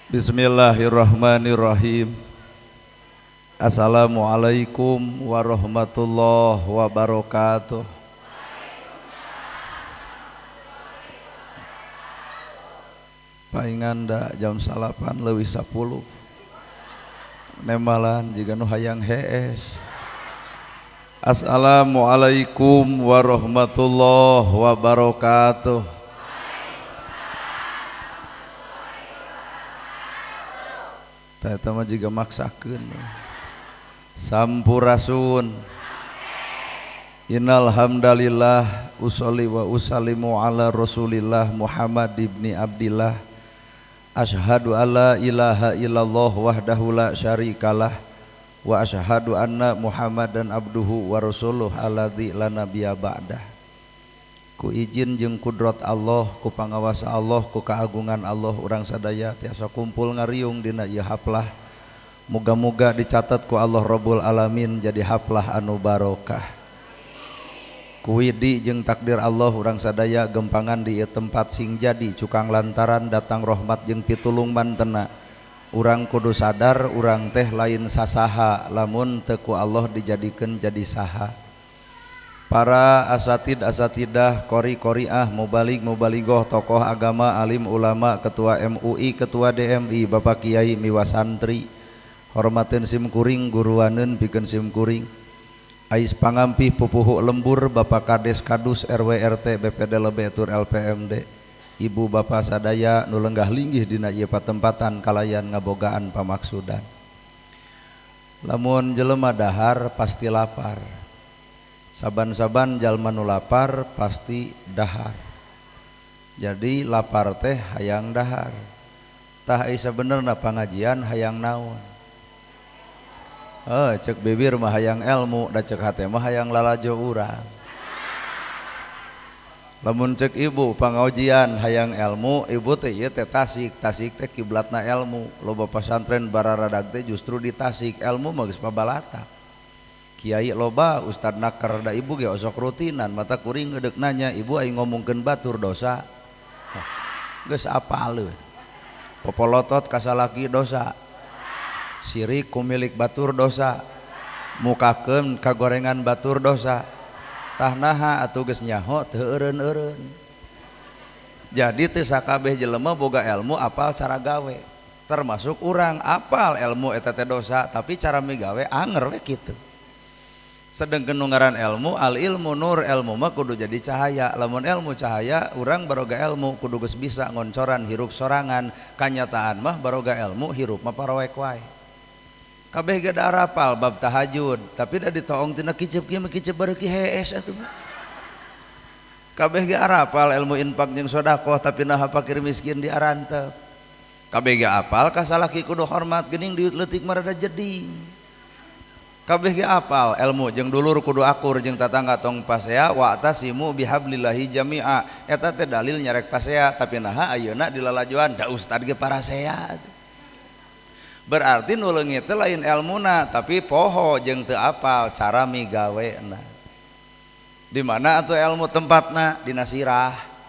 Bismillahirrahmanirrahim. Assalamualaikum warahmatullahi wabarakatuh. Painganda jam 9 leuwih 10. Nemalan jiga nu hayang hees. Assalamualaikum warahmatullahi wabarakatuh. Eta mah jiga maksakeun. Sampurasun. Innal hamdalillah usolli wa usallimu ala Rasulillah Muhammad ibni Abdillah. Asyhadu alla ilaha illallah wahdahu la syarikalah wa asyhadu anna Muhammadan abduhu wa rasuluh alladzi la nabiyya ba'dah. Ku izin jeung kudrat Allah, ku pangawasa Allah, ku keagungan Allah urang sadaya tiasa kumpul ngariung dina ieu haplah. Muga-muga dicatat ku Allah Rabbul Alamin jadi haplah anu barokah. Ku widi jeung takdir Allah urang sadaya gempangan di ieu tempat sing jadi cukang lantaran datang rahmat jeung pitulung mantena. Urang kudu sadar urang teh lain sasaha lamun teu ku Allah dijadikeun jadi saha. Para asatid asatidah, qori qoriah, mubalig mubaligoh, tokoh agama, alim ulama, ketua MUI, ketua DMI, bapak kiai miwa santri, hormatin sim kuring, guruaneun pikeun sim kuring, ais pangampih pupuhu lembur, bapak kades kadus RW RT BPD lebe tur LPMD, ibu bapak sadaya nu lenggah linggih dina ieu patempatan kalayan ngabogaan pamaksudan. Lamun jelema dahar pasti lapar. Saban-saban jalma nu lapar pasti dahar. Jadi lapar teh hayang dahar. Tah ai sabenerna pangajian hayang naon? Cek bibir mah hayang ilmu, da cek hate mah hayang lalajo urang. Lamun cek ibu pangajian hayang ilmu, ibu teh ieu teh Tasik, Tasik teh kiblatna ilmu. Loba pasantren bararadag teh justru di Tasik, ilmu mah geus pabalatak. Kiai loba ustad naker da ibu ge osok rutinan mata kuring geudek nanya ibu aing ngomongkeun batur dosa. Geus apaleun. Popolotot ka salaki dosa. Sirik ku milik batur dosa. Mukakeun ka gorengan batur dosa. Tah naha atuh geus nyaho teu eureun-eureun. Jadi teu sakabeh jelema boga ilmu apal cara gawe. Termasuk urang apal ilmu eta teh dosa tapi cara migawe anger we kitu. Sedangkan nu ngaran ilmu, al ilmu nur, ilmu mah kudu jadi cahaya. Lamun ilmu cahaya, urang baroga ilmu kudu geus bisa ngoncoran hirup sorangan. Kanyataan mah baroga ilmu hirup mah paroek wae. Kabeh ge da arapal bab tahajud, tapi da ditoong tina kicep kieu mah kicep bareuki hees atuh. Kabeh ge arapal ilmu infak jeung sedekah, tapi naha fakir miskin diarantep. Kabeh ge apal ka salaki kudu hormat geuning diut leutik mah rada jeding. Kabeh ge apal ilmu jeung dulur kudu akur jeung tatangga tong pasea wa tasimu bihablillahi jami'a. Eta teh dalil nyarek pasea tapi naha ayeuna dilalajoan da ustad ge parasea. Berarti nu leungit teh lain elmuna tapi poho jeung teu apal cara migawena. Di mana atuh ilmu tempatna? Dina sirah.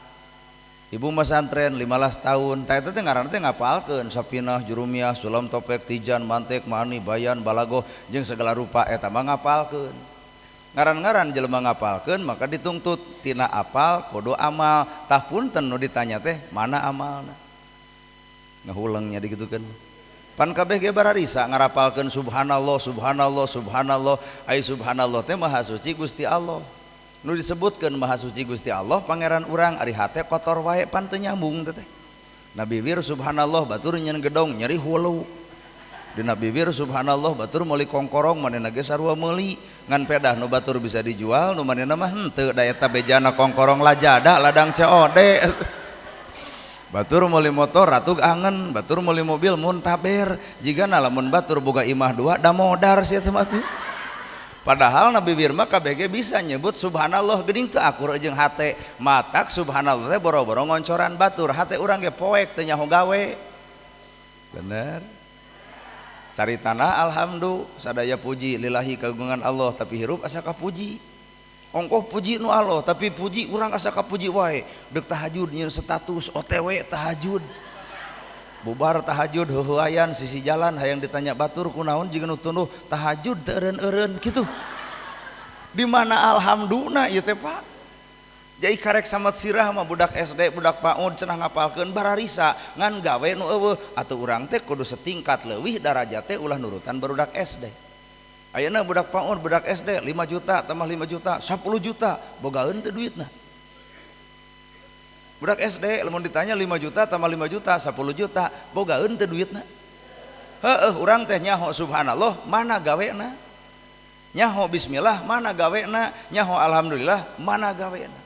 Ibu masantren 15 tahun, tah eta teh ngaranna teh ngapalkeun sapinah, jurumiyah, sulam topek, tijan, mantek, mani, bayan, balagoh jeung segala rupa eta mah ngapalkeun. Ngaran-ngaran jelema ngapalkeun maka dituntut tina apal kudu amal. Tah punten nu ditanya teh mana amalna? Ngahulengnya digitukeun. Pan kabeh ge bararisa ngarapalkeun subhanallah, subhanallah, subhanallah. Ai subhanallah teh maha suci Gusti Allah. Nu disebutkeun maha suci Gusti Allah pangeran urang ari hate kotor wae pan teu nyambung teh. Na bibir subhanallah batur nyeun gedong nyeri hulu. Dina bibir subhanallah batur meuli kongkorong manehna ge sarua meuli ngan pedah nu batur bisa dijual nu manehna mah henteu da eta bejana kongkorong lajada ladang COD. Batur meuli motor ratug angen, batur meuli mobil muntaber, jigana lamun batur boga imah dua da modar sia teh mah tuh. Padahal Nabi Birma KBG bisa nyebut subhanallah geuning teu akur jeung hate matak subhanallah teh boro-boro ngoncoran batur hate urang ge poek teu nyaho gawe. Bener. Cari tanah alhamdulillah sadaya puji lillahi kagungan Allah tapi hirup asa kapuji. Ongkoh puji nu Allah tapi puji urang asa kapuji wae. Deuk tahajud nyeun status OTW tahajud. Bubar tahajud heuheuayan sisi jalan hayang ditanya batur kunaon jiga nu tunduh tahajud teu eureun-eureun kitu. Di mana alhamdulillah ieu teh Pak? Jadi karek samet sirah mah budak SD, budak PAUD cenah ngapalkeun bararisa ngan gawe nu eueuh atuh urang teh kudu setingkat leuwih darajat teh ulah nurutan barudak SD. Ayeuna budak PAUD, budak SD 5 juta tambah 5 juta, 10 juta, bogaeun teu duitna. Budak SD lamun ditanya 5 juta tambah 5 juta, 10 juta, bogaeun teu duitna. Heueuh urang teh nyaho subhanallah mana gawena. Nyaho bismillah mana gawena, nyaho alhamdulillah mana gawena.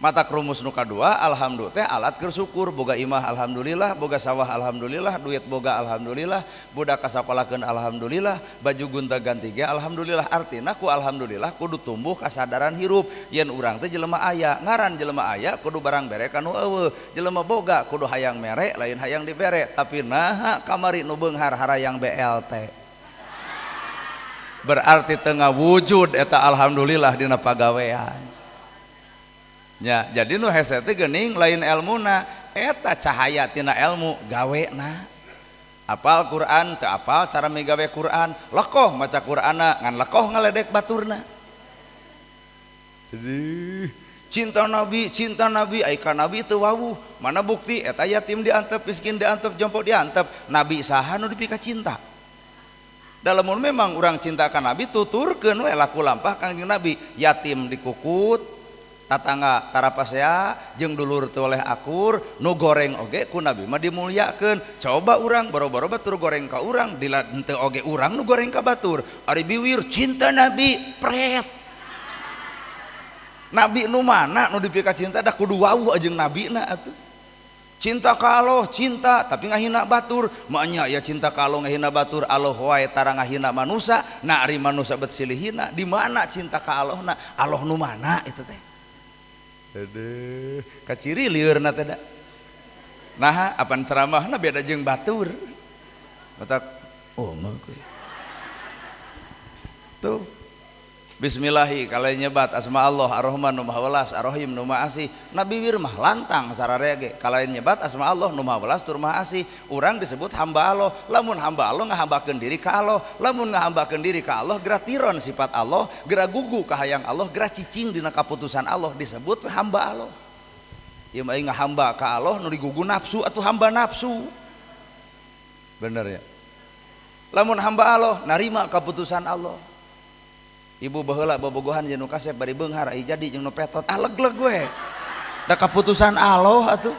Mata rumus nu kadua alhamdulillah teh alat keur syukur, boga imah alhamdulillah, boga sawah alhamdulillah, duit boga alhamdulillah, budak kasakolakeun alhamdulillah, baju gonta-ganti ge alhamdulillah. Artina ku alhamdulillah kudu tumbuh kasadaran hirup yen urang teh jelema aya, ngaran jelema aya kudu barang bere ka nu eueuh, jelema boga kudu hayang mere lain hayang dibere, tapi naha kamari nu beunghar harayang BLT. Berarti teu ngawujud eta alhamdulillah dina pagawean. Ya, jadi nu hese teh geuning lain elmuna, eta cahaya tina ilmu gawena. Apal Quran teu apal cara migawe Quran, lekoh maca Qur'anna ngan lekoh ngaledek baturna. Jadi cinta Nabi, ai ka Nabi teu wawuh. Mana bukti eta yatim diantep, miskin diantep, jompo diantep, Nabi saha nu dipika cinta. Dalamun memang urang cinta ka Nabi tuturkeun we laku lampah Kangjeng Nabi, yatim dikukut, tatangga tarapasea jeung dulur teu oleh akur, nu goreng oge ku Nabi mah dimulyakeun. Coba urang boro-boro batur goreng ka urang, henteu oge urang nu goreng ka batur. Ari biwir cinta Nabi pret. Nabi nu mana nu dipika cinta da kudu wawuh jeung nabina atuh. Cinta ka Allah cinta tapi ngahina batur, maenya ya cinta ka Allah ngahina batur, Allah wae tara ngahina manusa, na ari manusa bet silih hina. Di mana cinta ka Allah na? Allah nu mana itu teh? Aduh, kaciri liurna teh da. Naha apan ceramahna beda jeung batur. Matak oh mah tuh. Bismillahi kalai nyebat asma Allah Ar-Rahman nu Maha Welas Ar-Rahim nu Maha Asih. Nabi wir mah lantang sararea ge kalai nyebat asma Allah nu Maha Welas tur Maha Asih. Urang disebut hamba Allah. Lamun hamba Allah ngahambakeun diri ka Allah, lamun ngahambakeun diri ka Allah gratiron sifat Allah, geura gugu ka hayang Allah, geura cicing dina kaputusan Allah, disebut hamba Allah. Ieu mah ngahamba ka Allah nu digugu nafsu atuh hamba nafsu. Bener ya? Lamun hamba Allah narima kaputusan Allah. Ibu baheula bobogohan jeung nu kasep bari beunghar ai jadi jeung nu petot ah legleg we. Da kaputusan Allah atuh.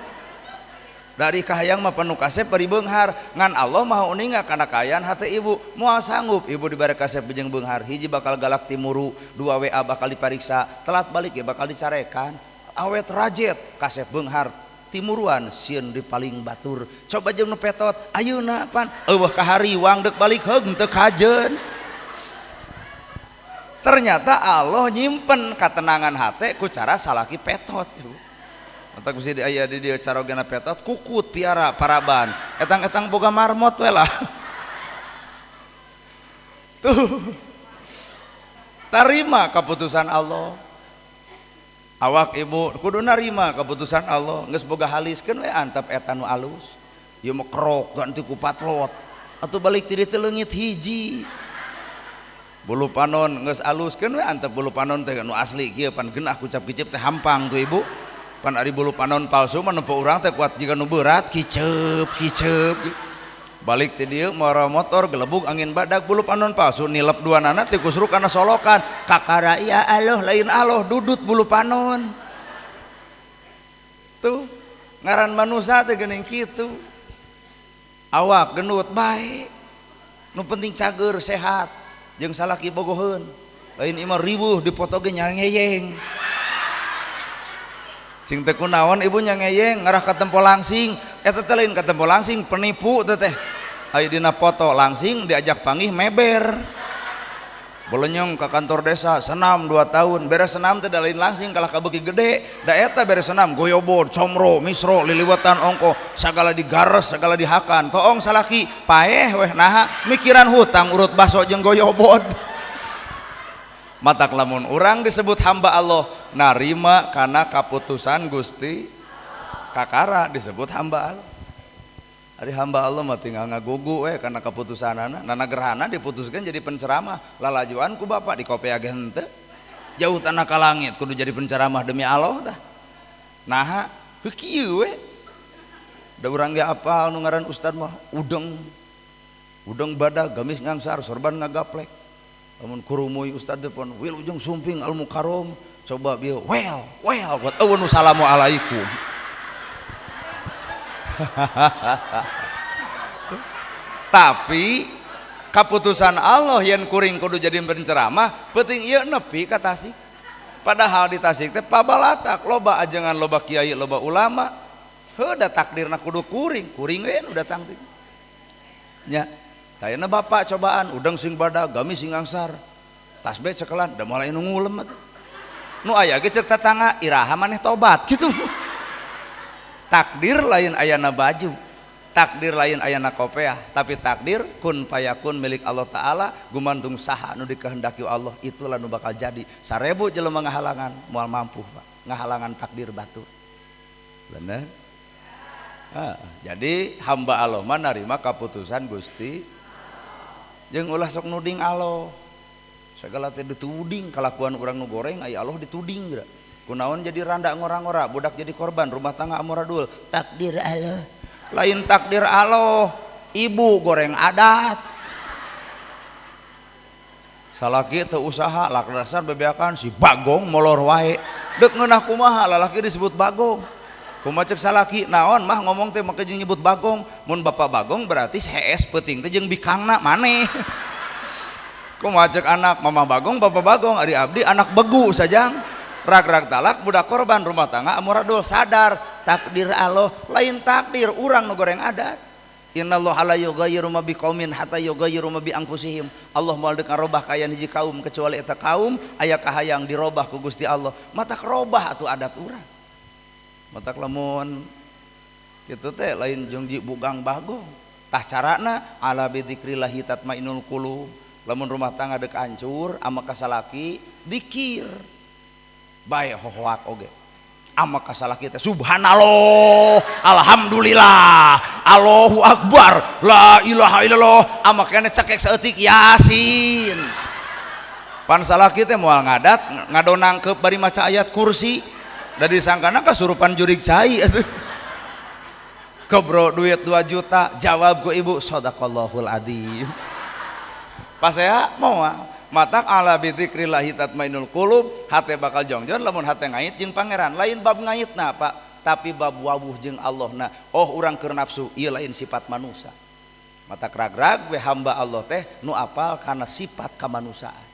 Dari kahayang mah panu kasep bari beunghar, ngan Allah maha uninga kana kaayaan hate ibu. Moal sanggup ibu dibere kasep jeung beunghar, hiji bakal galak timuru, dua WA bakal dipariksa, telat balik ya bakal dicarekan. Awet rajet kasep beunghar timuruan sieun dipaling batur. Coba jeung nu petot, ayeuna pan eueuh kahariwang deuk balik heug teu kajeun. Ternyata Allah nyimpen ketenangan hati ku cara salaki petot. Matak bisi aya di dieu carogena petot kukut piara paraban. Etang-etang boga marmot we lah. Tuh. Tarima keputusan Allah. Awak ibu kudu narima keputusan Allah. Geus boga haliskeun we antep eta nu alus. Ieu mah kerok ganti ku patlot. Atuh balik ti dieu leungit hiji. Bulu panon geus aluskeun we antep bulu panon teh nu asli kieu pan geunah kucap-kicip teh hampang tuh ibu. Pan ari bulu panon palsu mah nempo urang teh kuat jiga nu berat kiceup kiceup. Balik ti dieu mawa motor gelebug angin badak bulu panon palsu nilep duanana teh kusruk kana solokan. Kakara ya Allah lain Allah dudut bulu panon. Tuh ngaran manusa teh geuning kitu. Awak gendut bae. Nu penting cager sehat. Jeung salaki bogoheun lain imah riweuh dipoto ge nyangeyeng cing teh kunaon ibu nyangeyeng ngarah ka tempo langsing eta teh lain ka tempo langsing penipu teh teh aya dina foto langsing diajak panggih meber belenyong ka kantor desa senam 2 tahun beres senam teh da lain langsing kalah ka beuki gede da eta beres senam goyobod comro misro liliwetan ongko sagala digares sagala dihakan toong salaki paeh weh naha mikiran hutang urut baso jeung goyobod. Matak lamun urang disebut hamba Allah narima kana kaputusan Gusti kakara disebut hamba Allah. Ari hamba Allah mah tinggal ngagugu we kana keputusanana. Nana gerhana diputuskan jadi penceramah, lalajuan ku bapak di kopea ge henteu. Jauh tanah ka langit kudu jadi penceramah demi Allah tah. Naha heuh kieu we. Da urang ge apal nu ngaran ustad mah udeng. Udeng badag gamis ngangsar sorban ngagaplek. Lamun kurumuy ustad teh pon wilujeng sumping al mukarrom coba bieu well well buat eueun assalamualaikum. Tapi keputusan Allah yen kuring kudu jadi penceramah penting ieu nepi ka Tasik. Padahal di Tasik teh pabalatak loba ajengan loba kiai loba ulama. Heuh da takdirna kudu kuring, kuring we nu datang teh. Nya, tayana bapak cobaan udang sing badag gamis sing angsar. Tasbih cekelan da moal nu ngulem atuh. Nu aya ge ceuk tatangga iraha maneh tobat kitu. Takdir lain ayana baju, takdir lain ayana kopeah, tapi takdir kun payakun milik Allah Ta'ala, gumantung saha nu dikehendaki Allah, itulah nu bakal jadi. 1000 jelema ngahalangan, moal mampu Pak, ngahalangan takdir batur. Bener? Ah, jadi hamba Allah mah narima kaputusan Gusti, jeung ulah sok nuding Allah. Segala teh dituding kalakuan urang nu goreng, aya Allah dituding geura. Kunaon jadi randa ngora-ngora, budak jadi korban, rumah tangga amoradul, takdir Allah. Lain takdir Allah, ibu goreng adat. Salaki teu usaha, lak dasar bebeakan si bagong molor wae. Deuk ngeunah kumaha lalaki disebut bagong. Kumaha ceuk salaki, naon mah ngomong teh make jeung nyebut bagong. Mun bapak bagong berarti hees peuting teh jeung bikangna maneh. Kumaha ceuk anak, mama bagong, bapak bagong, ari abdi anak begu sajang. Rag-rag talak budak korban rumah tangga amuradul sadar takdir Allah lain takdir urang nu goreng adat. Innallaha la yughayyiru ma biqaumin hatta yughayyiru ma bi anfusihim. Allah moal deuk ngarobah kaayaan hiji kaum kecuali eta kaum aya kahayang dirobah ku Gusti Allah. Matak robah atuh adat urang. Matak lamun kitu teh lain jeung bugang bagong. Tah carana ala bi dzikrillahi tatmainul qulub. Lamun rumah tangga deuk hancur ama kasalaki dikir. Bae hohoak oge ama kasalah kita subhanallah alhamdulillah Allahu akbar la ilaha illallah ama kene cekek saeutik yasin pan salah kita moal ngadat ngadonangkeup bari maca ayat kursi da disangkana kasurupan jurig cai atuh kebro duit 2 juta jawab ku ibu shadaqallahul adzim pasea moal matak ala bidzikrillahi tatmainul qulub hate bakal jongjon lamun hate ngait jeung pangeran lain bab ngaitna Pak tapi bab wawuh jeung Allahna. Oh urang keur nafsu ieu lain sifat manusia. Matak rag-rag we hamba Allah teh nu apal kana sifat kamanusiaan.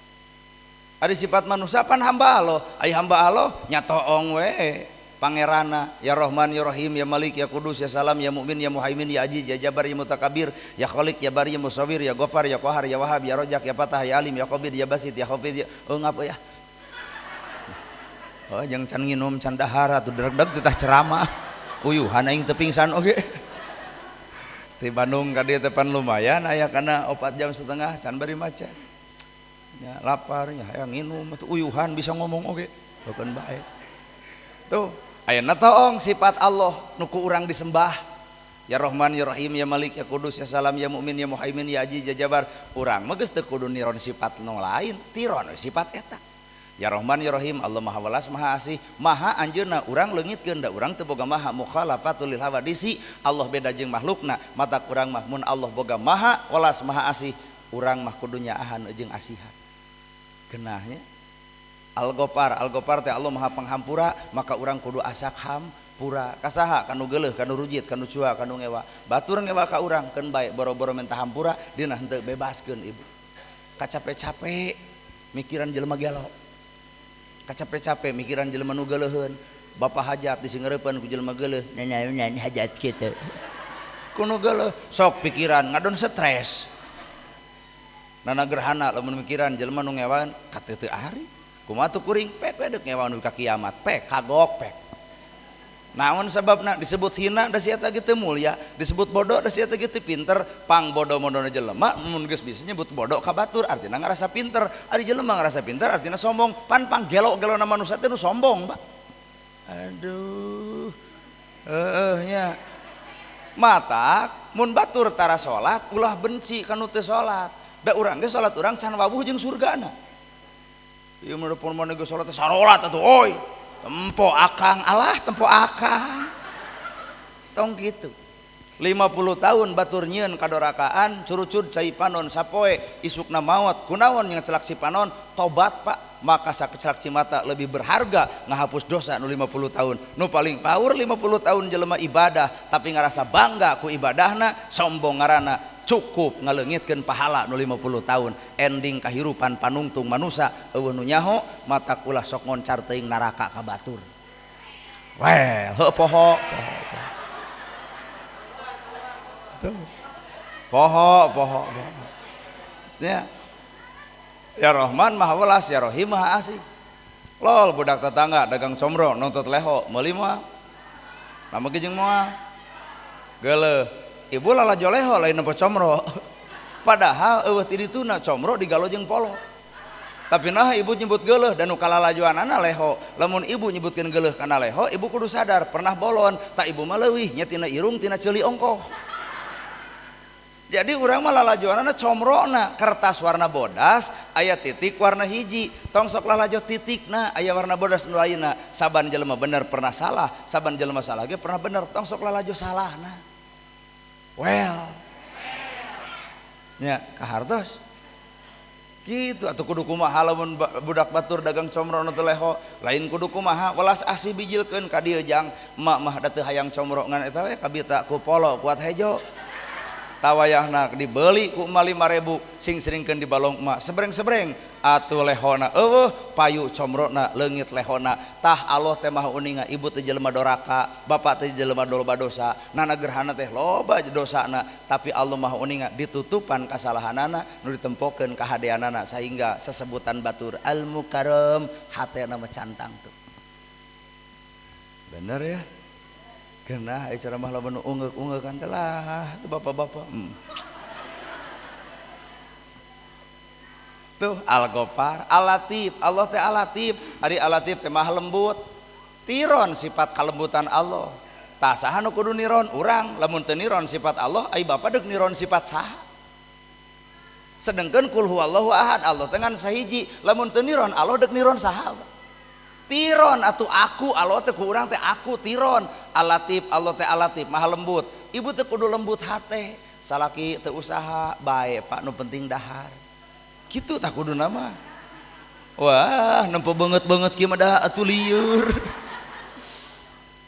Ari sifat manusia pan hamba Allah, ai hamba Allah nya toong we pangerana ya Rahman ya Rahim ya Malik ya Kudus ya Salam ya Mukmin ya Muhaimin ya Aziz ya Jabar ya Mutakabir ya Khalik ya Bari ya Musawir ya Gofar ya Qahar ya Wahab ya Rojak ya Fatah ya Alim ya Qabid ya Basit ya Khafid ya oh ngapa ya oh jeung can nginum can dahar atuh deg-deg teh tah ceramah uyuhan aing teu pingsan oge ti Bandung ka dieu teh pan lumayan aya kana 4,5 jam can bari macet nya lapar nya hayang nginum atuh uyuhan bisa ngomong oge bukan bae tuh ayeuna toong sifat Allah nu ku urang disembah ya Rahman ya Rahim ya Malik ya Kudus ya Salam ya Mukmin ya Muhaimin ya Aziz ya Jabar urang mah geus teu kudu niron sifat nu lain tiron sifat eta ya Rahman ya Rahim Allah Maha Welas Maha Asih Maha anjeunna urang leungitkeun da urang teu boga maha mukhalafatul lil hawadisi Allah beda jeung makhlukna matak urang mah mun Allah boga Maha Welas Maha Asih urang mah kudu nyaahan jeung asihan genahnya Al-Ghaffar, Al-Ghaffar teh Allah Maha Panghampura, maka urang kudu asak hampura. Kasaha kanu geuleuh, kanu rujit, kanu cua, kanu ngewa. Batur ngewa ka urang keun bae boro-boro minta hampura, dina henteu bebaskeun ibu. Kacape-cape mikiran jelema gelo. Kacape-cape mikiran jelema nu geuleuheun. Bapak hajat disingeureupkeun ku jelema geuleuh, nanaonan hajat kitu. Ku nu geuleuh sok pikiran ngadon stres. Nana gerhana lamun mikiran jelema nu ngewaan kateuteu ari. Kumaha tuh kuring pek we deuk ngewa nu ka kiamat pek kagok pek. Naon sababna disebut hina da sia teh teu mulia, disebut bodoh da sia teh teu pinter, pang bodoh-modona jelema mun geus bisa nyebut bodoh ka batur artina ngarasa pinter, ari jelema ngarasa pinter artina sombong, pan pang gelo-gelona manusia teh nu sombong, Pak. Aduh. Heueuh nya. Mata mun batur tara salat ulah benci kanu teu salat. Da urang ge salat urang can wawuh jeung surgana. Ieu mun maneh ge salat teh sarolat atuh oi. Tempo akang alah tempo akang. Tong kitu. 50 tahun batur nyieun kadorakaan curucud cai panon sapoe isukna maot kunaon yang celak si panon tobat pak maka sakecelak cimata lebih berharga ngahapus dosa nu 50 tahun nu paling power 50 tahun jelema ibadah tapi ngarasa bangga ku ibadahna sombong ngaranna cukup ngaleungitkeun pahala nu 50 tahun ending kahirupan panungtung manusa eueuh nu nyaho mata ulah sok ngoncar teuing neraka ka batur well heuh poho poho poho ya ya Rahman maha welas ya Rahim maha asih lol budak tetangga dagang comro nuntut leho meuli moal nama ge jeung moal geuleuh ibu lalajo leho lain nempo comro padahal eueuh ti dituna comro digalo jeung polo tapi nah ibu nyebut geuleuh dan nu kalalajoanana leho lamun ibu nyebutkeun geuleuh kana leho ibu kudu sadar pernah bolon tak ibu mah leuwih nya tina irung tina ceuli ongkoh. Jadi urang mah lalajoanana comrona kertas warna bodas aya titik warna hiji tong sok lalajo titikna aya warna bodas nu lainna saban jelema bener pernah salah saban jelema salah ge pernah bener tong sok lalajo salahna well nya kahartos kitu atuh kudu kumaha lamun budak batur dagang comro nu teu leho lain kudu kumaha welas asih bijilkeun ka dieu jang emak mah da teu hayang comro ngan eta we kabita ku polo kuat hejo tawayahna dibeli ku emak 5.000 sing seringkeun di balong emak sebreng-sebreng atuh lehona eueuh payu comrona leungit lehona tah Allah teh maha uninga ibu teh jelema doraka bapak teh jelema loba dosa nana gerhana teh loba dosana tapi Allah maha uninga ditutupan kasalahanana nu ditempokeun kahadeanana sehingga sesebutan batur al mukarram hatena mah cantang tuh bener ya. Genah ceramah lamun ungeuk-ungeuk kan telah tuh bapak-bapak. Tuh Al-Ghaffar, Al-Latif, Allah teh Al-Latif, ari Al-Latif teh maha lembut. Tiron sifat kalembutan Allah. Tah saha nu kudu niron urang, lamun teu niron sifat Allah, ai bapak deuk niron sifat saha? Sedengkeun kul huwallahu ahad, Allah teh ngan sahiji, lamun teu niron Allah deuk niron saha? Tiron atuh aku Allah teh ku urang teh aku tiron Al-Latif Allah teh Al-Latif maha lembut ibu teh kudu lembut hate salaki teu usaha bae pak nu penting dahar kitu tah kudu nama wah nempo beungeut-beungeut kieu mah dah atuh lieur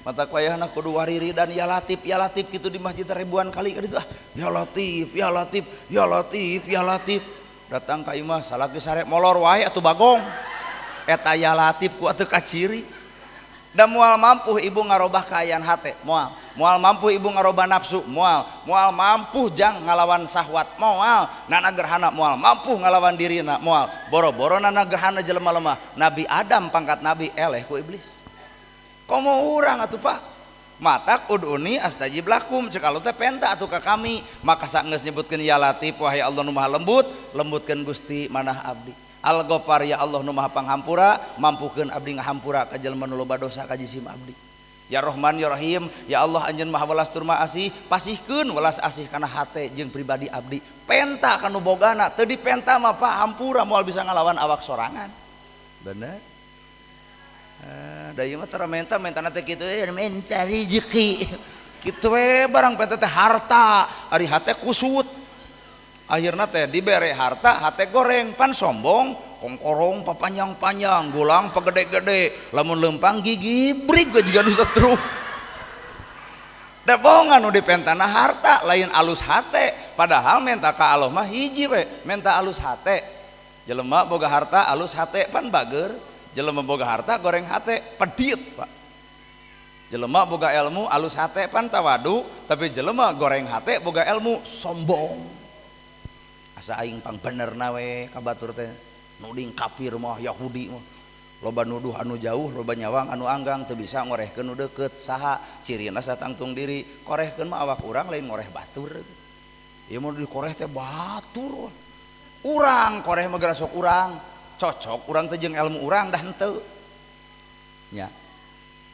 mata wayahna kudu wariri dan ya Latif kitu di masjid ribuan kali ka ditu ah ya Latif ya Latif ya Latif ya Latif datang ka imah salaki sare molor wae atuh bagong eta ya Latif ku atuh kaciri da moal mampu ibu ngarobah kaayaan hate moal moal mampu ibu ngarobah nafsu moal moal mampu jang ngalawan sahwat moal nana gerhana moal mampu ngalawan dirina moal boro-boro nana gerhana jelema lemah Nabi Adam pangkat nabi eleh ku iblis komo urang atuh pak matak uduni astajib lakum cek Allah teh penta atuh ka kami maka saenggeus nyebutkeun ya Latif wahai Allah nu maha lembut lembutkeun Gusti manah abdi Al-Ghaffar ya Allah nu maha panghampura mampukeun abdi ngahampura ka jelema nu loba dosa ka jisim abdi ya Rahman ya Rahim ya Allah anjeun maha welas tur maha asih pasihkeun welas asih kana hate jeung pribadi abdi penta ka nu bogana teu dipenta mah pak hampura moal bisa ngalawan awak sorangan bener da ieu mah tara menta mentana teh kitu menta rezeki kitu we barang penta teh harta ari hate kusut akhirna teh dibere harta hate goreng pan sombong kongkorong papanjang-panjang gulang pagede-gede lamun lempang gigi brig we jiga nu setruh da bohongan nu dipentana harta lain alus hate padahal menta ka Allah mah hiji we menta alus hate jelema boga harta alus hate pan bager jelema boga harta goreng hate pedit pak jelema boga ilmu alus hate pan tawadu tapi jelema goreng hate boga ilmu sombong asa aing pang bener nawe ka batur teh nuding kafir mah Yahudi mah loba nuduh anu jauh loba nyawang anu anggang teu bisa ngorehkeun nu deukeut saha cirina satangtung diri korehkeun mah awak urang lain ngoreh batur ieu mah dikoreh teh batur urang koreh mah geura sok urang cocok urang teh jeung ilmu urang dah henteu nya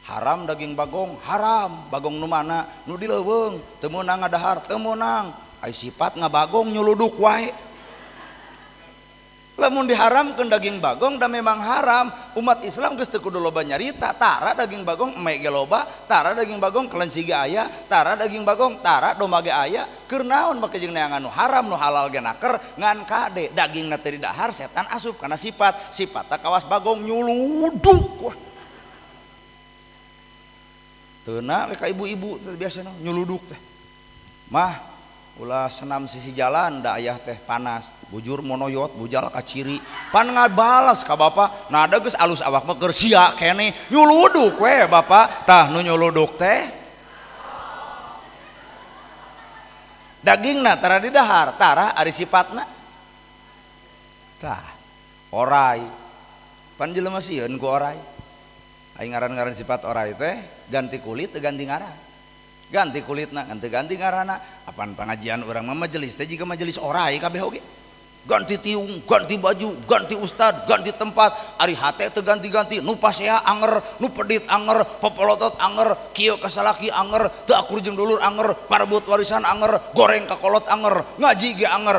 Haram daging bagong, haram. Bagong nu mana? Nu di leuweung, teu meunang ngadahar, teu meunang. Ai sifat ngabagong nyuluduk wae. Lamun diharamkeun daging bagong da memang haram, umat Islam geus teu kudu loba nyarita, tara daging bagong eme ge loba, tara daging bagong kelenci ge aya, tara daging bagong, tara domba ge aya, keur naon make jeung neangan nu haram nu halal ge naker ngan kade dagingna teu didahar setan asup kana sifat, sifatna kawas bagong nyuluduk. Teu na we ka ibu-ibu teh biasana nyuluduk teh. Mah ulah senam sisi jalan da ayah teh panas bujur monoyot bujal kaciri pan ngabalas ka bapak nah da geus alus awak mah keur sia keneh nyuluduk we bapak tah nu nyuluduk teh dagingna tara didahar tara ari sifatna tah orai pan jelema sieun ku orai aing ngaran-ngaran sifat orai teh ganti kulit teu ganti ngaran ganti kulitna ganti ngaranna apan pengajian urang mah majelis teh jiga majelis orai kabeh oge ganti tiung ganti baju ganti ustad ganti tempat ari hate teu ganti-ganti nu pasea anger nu pedit anger popolotot anger kieu ka salaki anger teu akur jeung dulur anger parebut warisan anger goreng ka kolot anger ngaji ge anger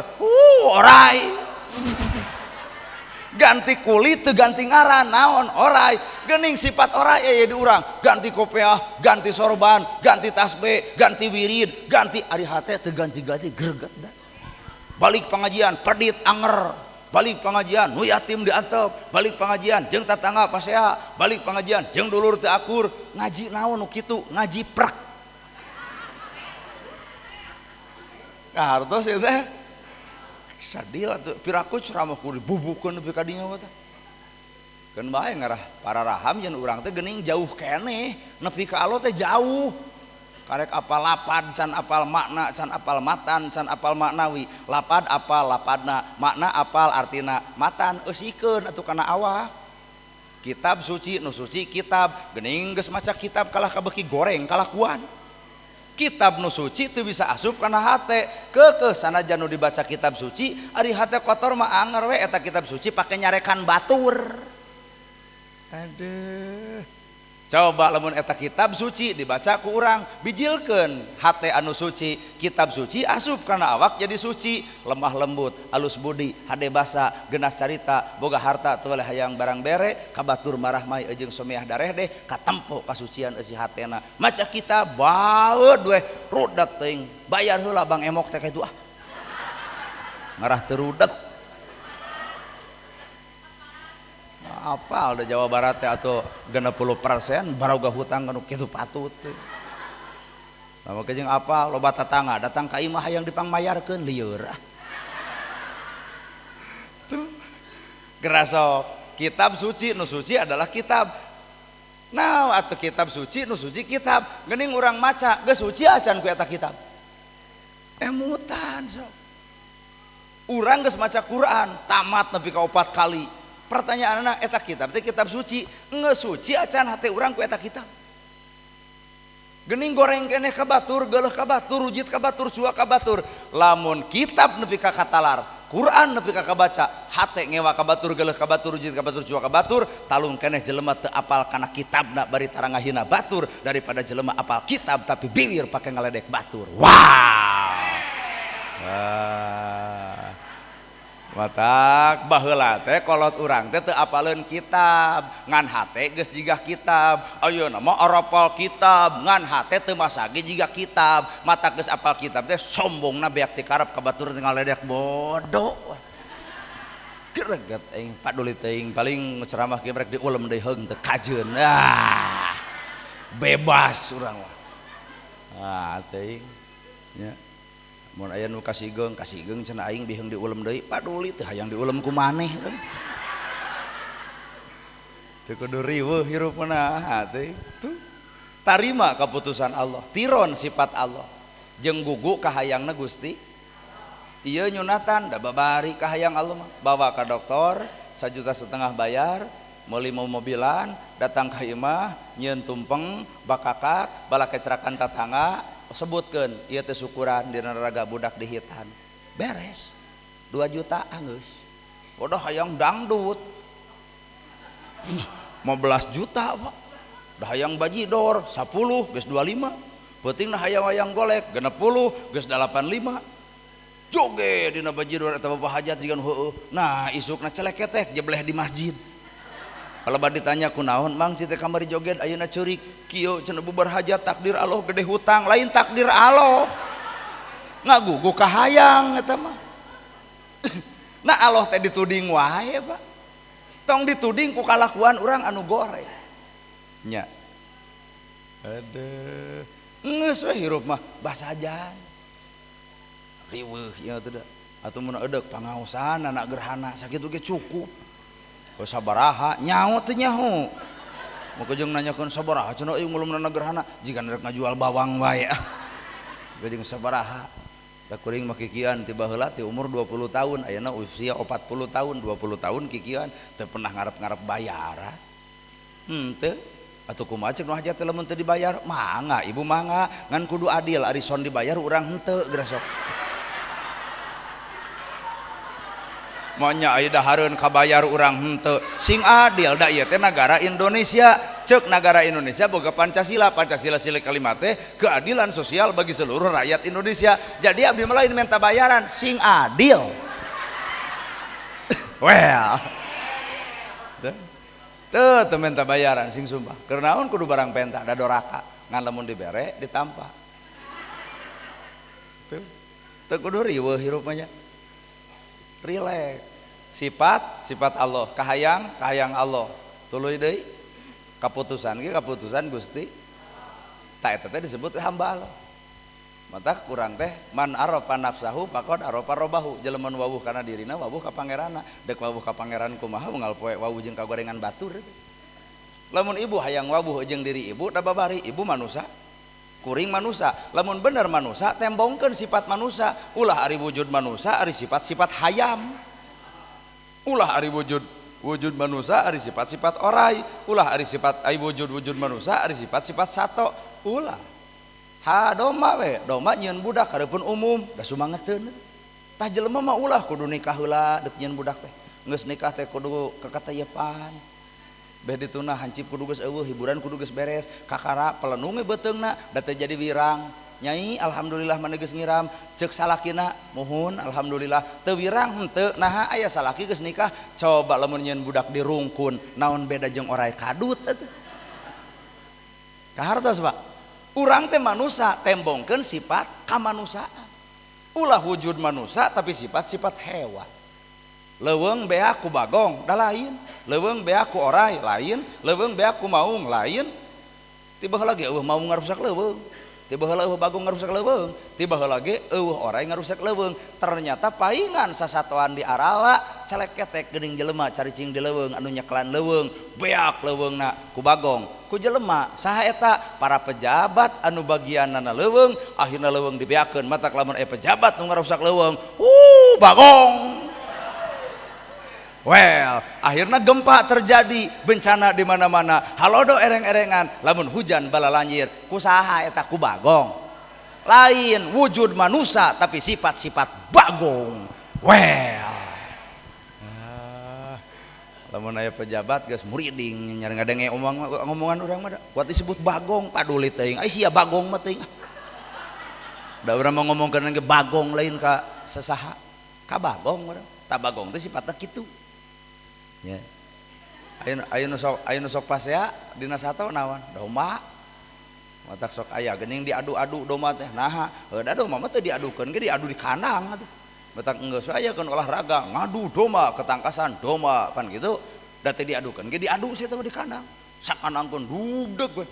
orai ganti kulit teu ganti ngaran naon orai geuning sifat orai aya di urang ganti kopiah ganti sorban ganti tasbih ganti wirid ganti ari hate teu ganti-ganti greget da balik pengajian pedit anger balik pengajian nu yatim diantep balik pengajian jeung tatangga pasea balik pengajian jeung dulur teu akur ngaji naon nu kitu ngaji prek kahartos ieu teh sadil atuh piraku ceramah kudu dibubukeun nepi ka dinya teh keun bae ngarah pararaham jeung urang teh geuning jauh keneh nepi ka Allah teh jauh karek apal lapad can apal makna can apal matan can apal maknawi lapad apal lapadna makna apal artina matan eusikeun atuh kana awak kitab suci nu suci kitab geuning geus maca kitab kalah kabeuki goreng kalakuan kitab nu suci teu bisa asup kana hate keukeuh sanajan nu dibaca kitab suci ari hate kotor mah anger we eta kitab suci pake nyarekan batur aduh coba lamun eta kitab suci dibaca ku urang bijilkeun hate anu suci kitab suci asup kana awak jadi suci lemah lembut alus budi hade basa genas carita boga harta teu weleh hayang barang bere ka batur marah mai jeung someah dareh deh katempo kasucian eusi hatena maca kitab baeud weh rudet teuing bayar heula Bang Emok teh kitu ah ngarah teu rudet apal da Jawa Barat teh atuh 60% baroga hutang kanu kitu patut teh. Nah make jeung apal loba tatangga datang ka imah hayang dipangmayarkeun lieur ah. Tuh gerasok kitab suci nu suci adalah kitab. Nah atuh kitab suci nu suci kitab geuning urang maca geus suci acan ku eta kitab. Emutan sok. Urang geus maca Quran tamat nepi ka 4 kali. Pertanyaanna eta kitab teh kitab suci geus suci acan hate urang ku eta kitab geuning goreng keneh ka batur geuleuh ka batur rujit ka batur cuak ka batur lamun kitab nepi ka katalar Quran nepi ka kabaca hate ngewa ka batur geuleuh ka batur rujit ka batur cuak ka batur talung keneh jelema teu apal kana kitabna bari tara ngahina batur daripada jelema apal kitab tapi biwir pake ngaledek batur. Wow. Matak baheula teh kolot urang teh teu apaleun kitab ngan hate geus jiga kitab ayeuna mah arapal kitab ngan hate teu masage jiga kitab matak geus apal kitab teh sombongna beak ti karep ka batur teh ngaledek bodoh greget aing paduli teuing paling ceramah kieu rek diulem deui heung teu kajeun ah bebas urang mah ah teuing nya mun aya nu kasigeung kasigeung cenah aing biheung diulem deui paduli teu hayang diulem ku maneh kan teu kudu riweuh hirup mah teh tuh tarima keputusan Allah tiron sifat Allah jeung gugu kahayangna Gusti ieu nyunatan da babari kahayang Allah mah bawa ka dokter 1,5 juta bayar meuli mobilan datang ka imah nyieun tumpeng bakakak balakecrakan tatangga sebutkeun ieu teh syukuran dina raga budak dihitan beres 2 juta anggeus bodoh hayang dangdut 15 juta Pak Dah hayang bajidor 10 geus 25. Peutingna hayang-hayang golek 60 geus 85. Joget dina bajidor eta bapak hajat jiga nu heueuh. Nah, isukna celeketek jebleh di masjid. Kalau ditanya kunaon mang cite kamari joget ayeuna ceurik kieu cenah bubar hajat takdir Allah gede hutang lain takdir Allah. Ngagugu kahayang eta mah. Nah Allah teh dituding wae Pak. Tong dituding ku kalakuan urang anu goreng. Nya. Aduh. Geus we hirup mah basajan. Riweuh ieu teh da. Atuh mun eudek pangaosan anak gerhana sakitu ge cukup. Sabaraha nyaho teu nyaho. Maka jeung nanyakeun sabaraha cenah euy ngulumna gerhana jiga rek ngajual bawang wae ah. Jeung sabaraha. Da kuring mah kikian ti baheula ti umur 20 tahun ayeuna usia 40 tahun 20 tahun kikian teu pernah ngarep-ngarep bayaran. Henteu. Atuh kumaha ceuk nu hajat teh lamun teu dibayar? Mangga ibu mangga ngan kudu adil ari son dibayar urang henteu geura sok. Manya aya dahareun kabayar urang henteu sing adil da ieu teh nagara Indonesia ceuk nagara Indonesia boga Pancasila Pancasila sila kalimat teh keadilan sosial bagi seluruh rakyat Indonesia jadi abdi mah lain minta bayaran sing adil. Well teu teu minta bayaran sing sumpah keur naon kudu barang penta da doraka ngan lamun dibere ditampa teu teu kudu riweuh hirup mah nya rileks. Sifat sifat Allah, kahayang kahayang Allah. Tuluy deui kaputusan ge kaputusan Gusti. Ta eta teh disebut hamba Allah. Mata kurang teh man arafa nafsahu faqad arafa rabbahu. Jelema nu wawuh kana dirina wawuh ka pangeranna. Dek wawuh ka pangeran kumaha unggal poe wawuh jeung kagorengan batur teh. Lamun ibu hayang wawuh jeung diri ibu da babari ibu manusa. Kuring manusa, lamun bener manusa tembongkeun sifat manusa, ulah ari wujud manusa ari sifat-sifat hayam. Ulah ari wujud wujud manusa ari sifat-sifat orai, ulah ari sifat ari wujud-wujud manusa ari sifat-sifat sato, ulah. Ha domba we, domba nyieun budak hareupeun umum, da sumangeteun. Tah jelema mah ulah kudu nikah heula deuk nyieun budak teh. Geus nikah teh kudu kekatayepan. Beh dituna hancip kudu geus eueuh, hiburan kudu geus beres, kakara pelenunge beuteungna da teu jadi wirang. Nyai alhamdulillah mah geus ngiram, ceuk salakina muhun alhamdulillah teu wirang henteu naha aya salaki geus nikah, coba lamun nyieun budak dirungkun, naon beda jeung orai kadut atuh. Kahartos Pak. Urang teh manusa tembongkeun sifat kamanusaan. Ulah wujud manusa tapi sifat-sifat hewan. Leuweung beak ku bagong da lain, leuweung beak ku orai lain, leuweung beak ku maung lain. Tiba heula ge eueuh maung ngarusak leuweung, tiba heula eueuh bagong ngarusak leuweung, tiba heula ge eueuh orai ngarusak leuweung. Ternyata paingan sasatoan di arala celeketek geuning jelema caricing di leuweung anu nyekelan leuweung, beak leuweungna ku bagong, ku jelema. Saha eta? Para pejabat anu bagianana leuweung, akhirna leuweung dibeakeun. Matak lamun aya pejabat nu ngarusak leuweung, bagong. Well, akhirnya gempa terjadi, bencana di mana-mana. Halodo ereng-erengan, lamun hujan balalanjir, kusaha eta ku bagong. Lain wujud manusia tapi sifat-sifat bagong. Well. Lamun aya pejabat geus muriding nyari ngadenge omongan urang mah kuat disebut bagong, paduli teuing. Ai sia bagong mah teuing. Da urang mah ngomongkeun ge bagong lain ka sasaha. Ka bagong urang. Ta bagong teh sifatna kitu. Ya. Ayeuna sok pasea dina sato naon? Domba. Matak sok aya geuning diadu-adu domba teh. Naha, heuh da domba mah teu diadukeun ge diadu di kandang atuh. Matak geus aya keun olahraga ngadu domba, ketangkasan domba pan kitu. Da teu diadukeun ge diadu sia teh di kandang. Sakanangkeun dugdeg we.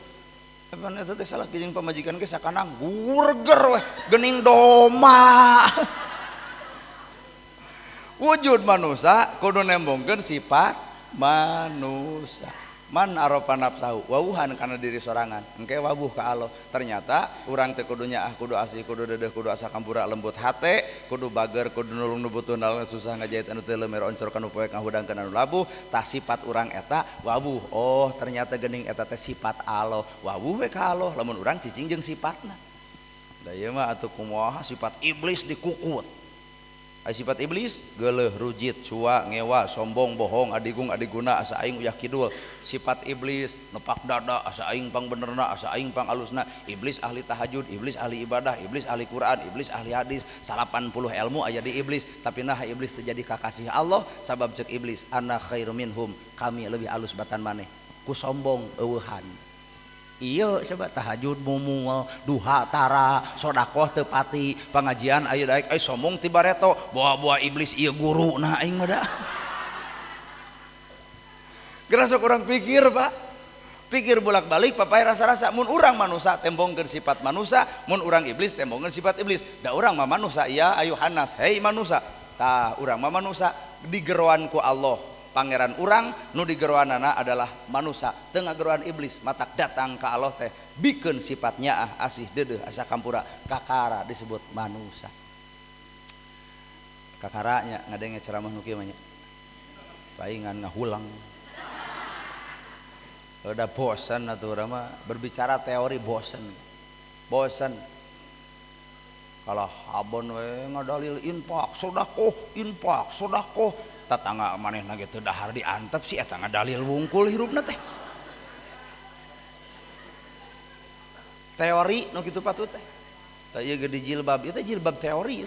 Pan eta teh salah jeung pamajikan ge sakanang gurger we geuning domba. Wujud manusia kudu nembongkeun sifat manusia. Man arafa nafsahu wawuhan kana diri sorangan engke wawuh ka Allah. Ternyata urang teh kudu nyaah, kudu asih, kudu dedeh, kudu asa kampura lembut hate, kudu bager, kudu nulung nu butuh, nalung susah ngajahit anu teu leumer oncor kanu poek ngahudangkeun anu labuh. Tah sifat urang eta wawuh. Oh ternyata geuning eta teh sifat Allah. Wawuh we ka Allah lamun urang cicing jeung sifatna. Da ieu mah atuh kumaha sifat iblis dikukut. Ai sifat iblis geuleuh, rujit, cua, ngewa, sombong, bohong, adigung, adiguna, asa aing uyah kidul. Sifat iblis nepak dada, asa aing pang benerna, asa aing pang alusna. Iblis ahli tahajud, iblis ahli ibadah, iblis ahli Quran, iblis ahli hadis, 80 ilmu aya di iblis. Tapi nah iblis terjadi kakasih Allah sabab cek iblis ana khairu minhum, kami lebih alus batan maneh. Ku sombong eueuhan. Iya coba tahajud mumual, duha tara, sodakoh tepati, pengajian ayo daek, ayo sombong ti bareto, bawa-bawa iblis iya guru nah aing mah da. Geura sok urang pikir Pak. Pikir bolak-balik papai rasa-rasa mun urang manusa tembongkeun sifat manusa, mun urang iblis tembongkeun sifat iblis. Da urang mah manusa iya ayo hanas, hei manusa. Tah urang mah manusa digeroan ku Allah. Pangeran urang nu digeroanana adalah manusa teu ngageroan iblis matak datang ka Allah teh bikeun sifatnya ah asih deudeuh asa kampura kakara disebut manusa. Kakaranya ngadenge ceramah nu kieu mah nya paingan ngahulang. Udah bosan atuh urang mah berbicara teori bosan. Bosan. Kalau habon we ngadalil infak, sedekah, infak, sedekah. Tatangga manehna ge teu dahar diantep si eta ngadalil wungkul hirupna teh. Teori nu kitu patut teh. Tah ieu ge di jilbab, ieu teh jilbab teori.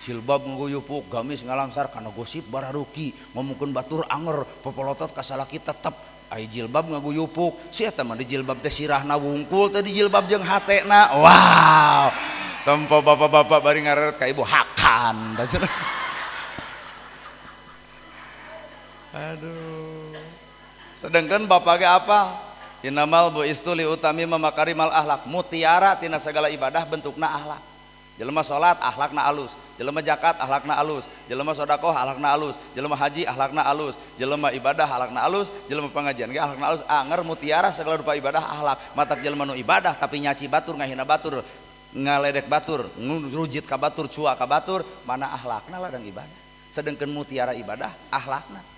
Jilbab ngaguyupuk, gamis ngalangsar kana gosip bararuki, ngomongkeun batur anger, popolotot ka salaki tetep. Ai jilbab ngaguyupuk, si eta mah di jilbab teh sirahna wungkul teh di jilbab jeung hatena. Wow. Tempo bapak-bapak bari ngareret ka ibu hakan. Aduh. Sedangkan bapak ge apa? Inamal buistu li utami makarimal akhlak, mutiara tina segala ibadah bentukna akhlak. Jelema salat akhlakna alus, jelema zakat akhlakna alus, jelema sedekah akhlakna alus, jelema haji akhlakna alus, jelema ibadah akhlakna alus, jelema pengajian ge akhlakna alus. Anger mutiara segala rupa ibadah akhlak. Matak jelema nu ibadah tapi nyaci batur, ngahina batur, ngaledek batur, ngrujit ka batur, cua ka batur, mana akhlakna ladang ibadah. Sedangkan mutiara ibadah akhlakna.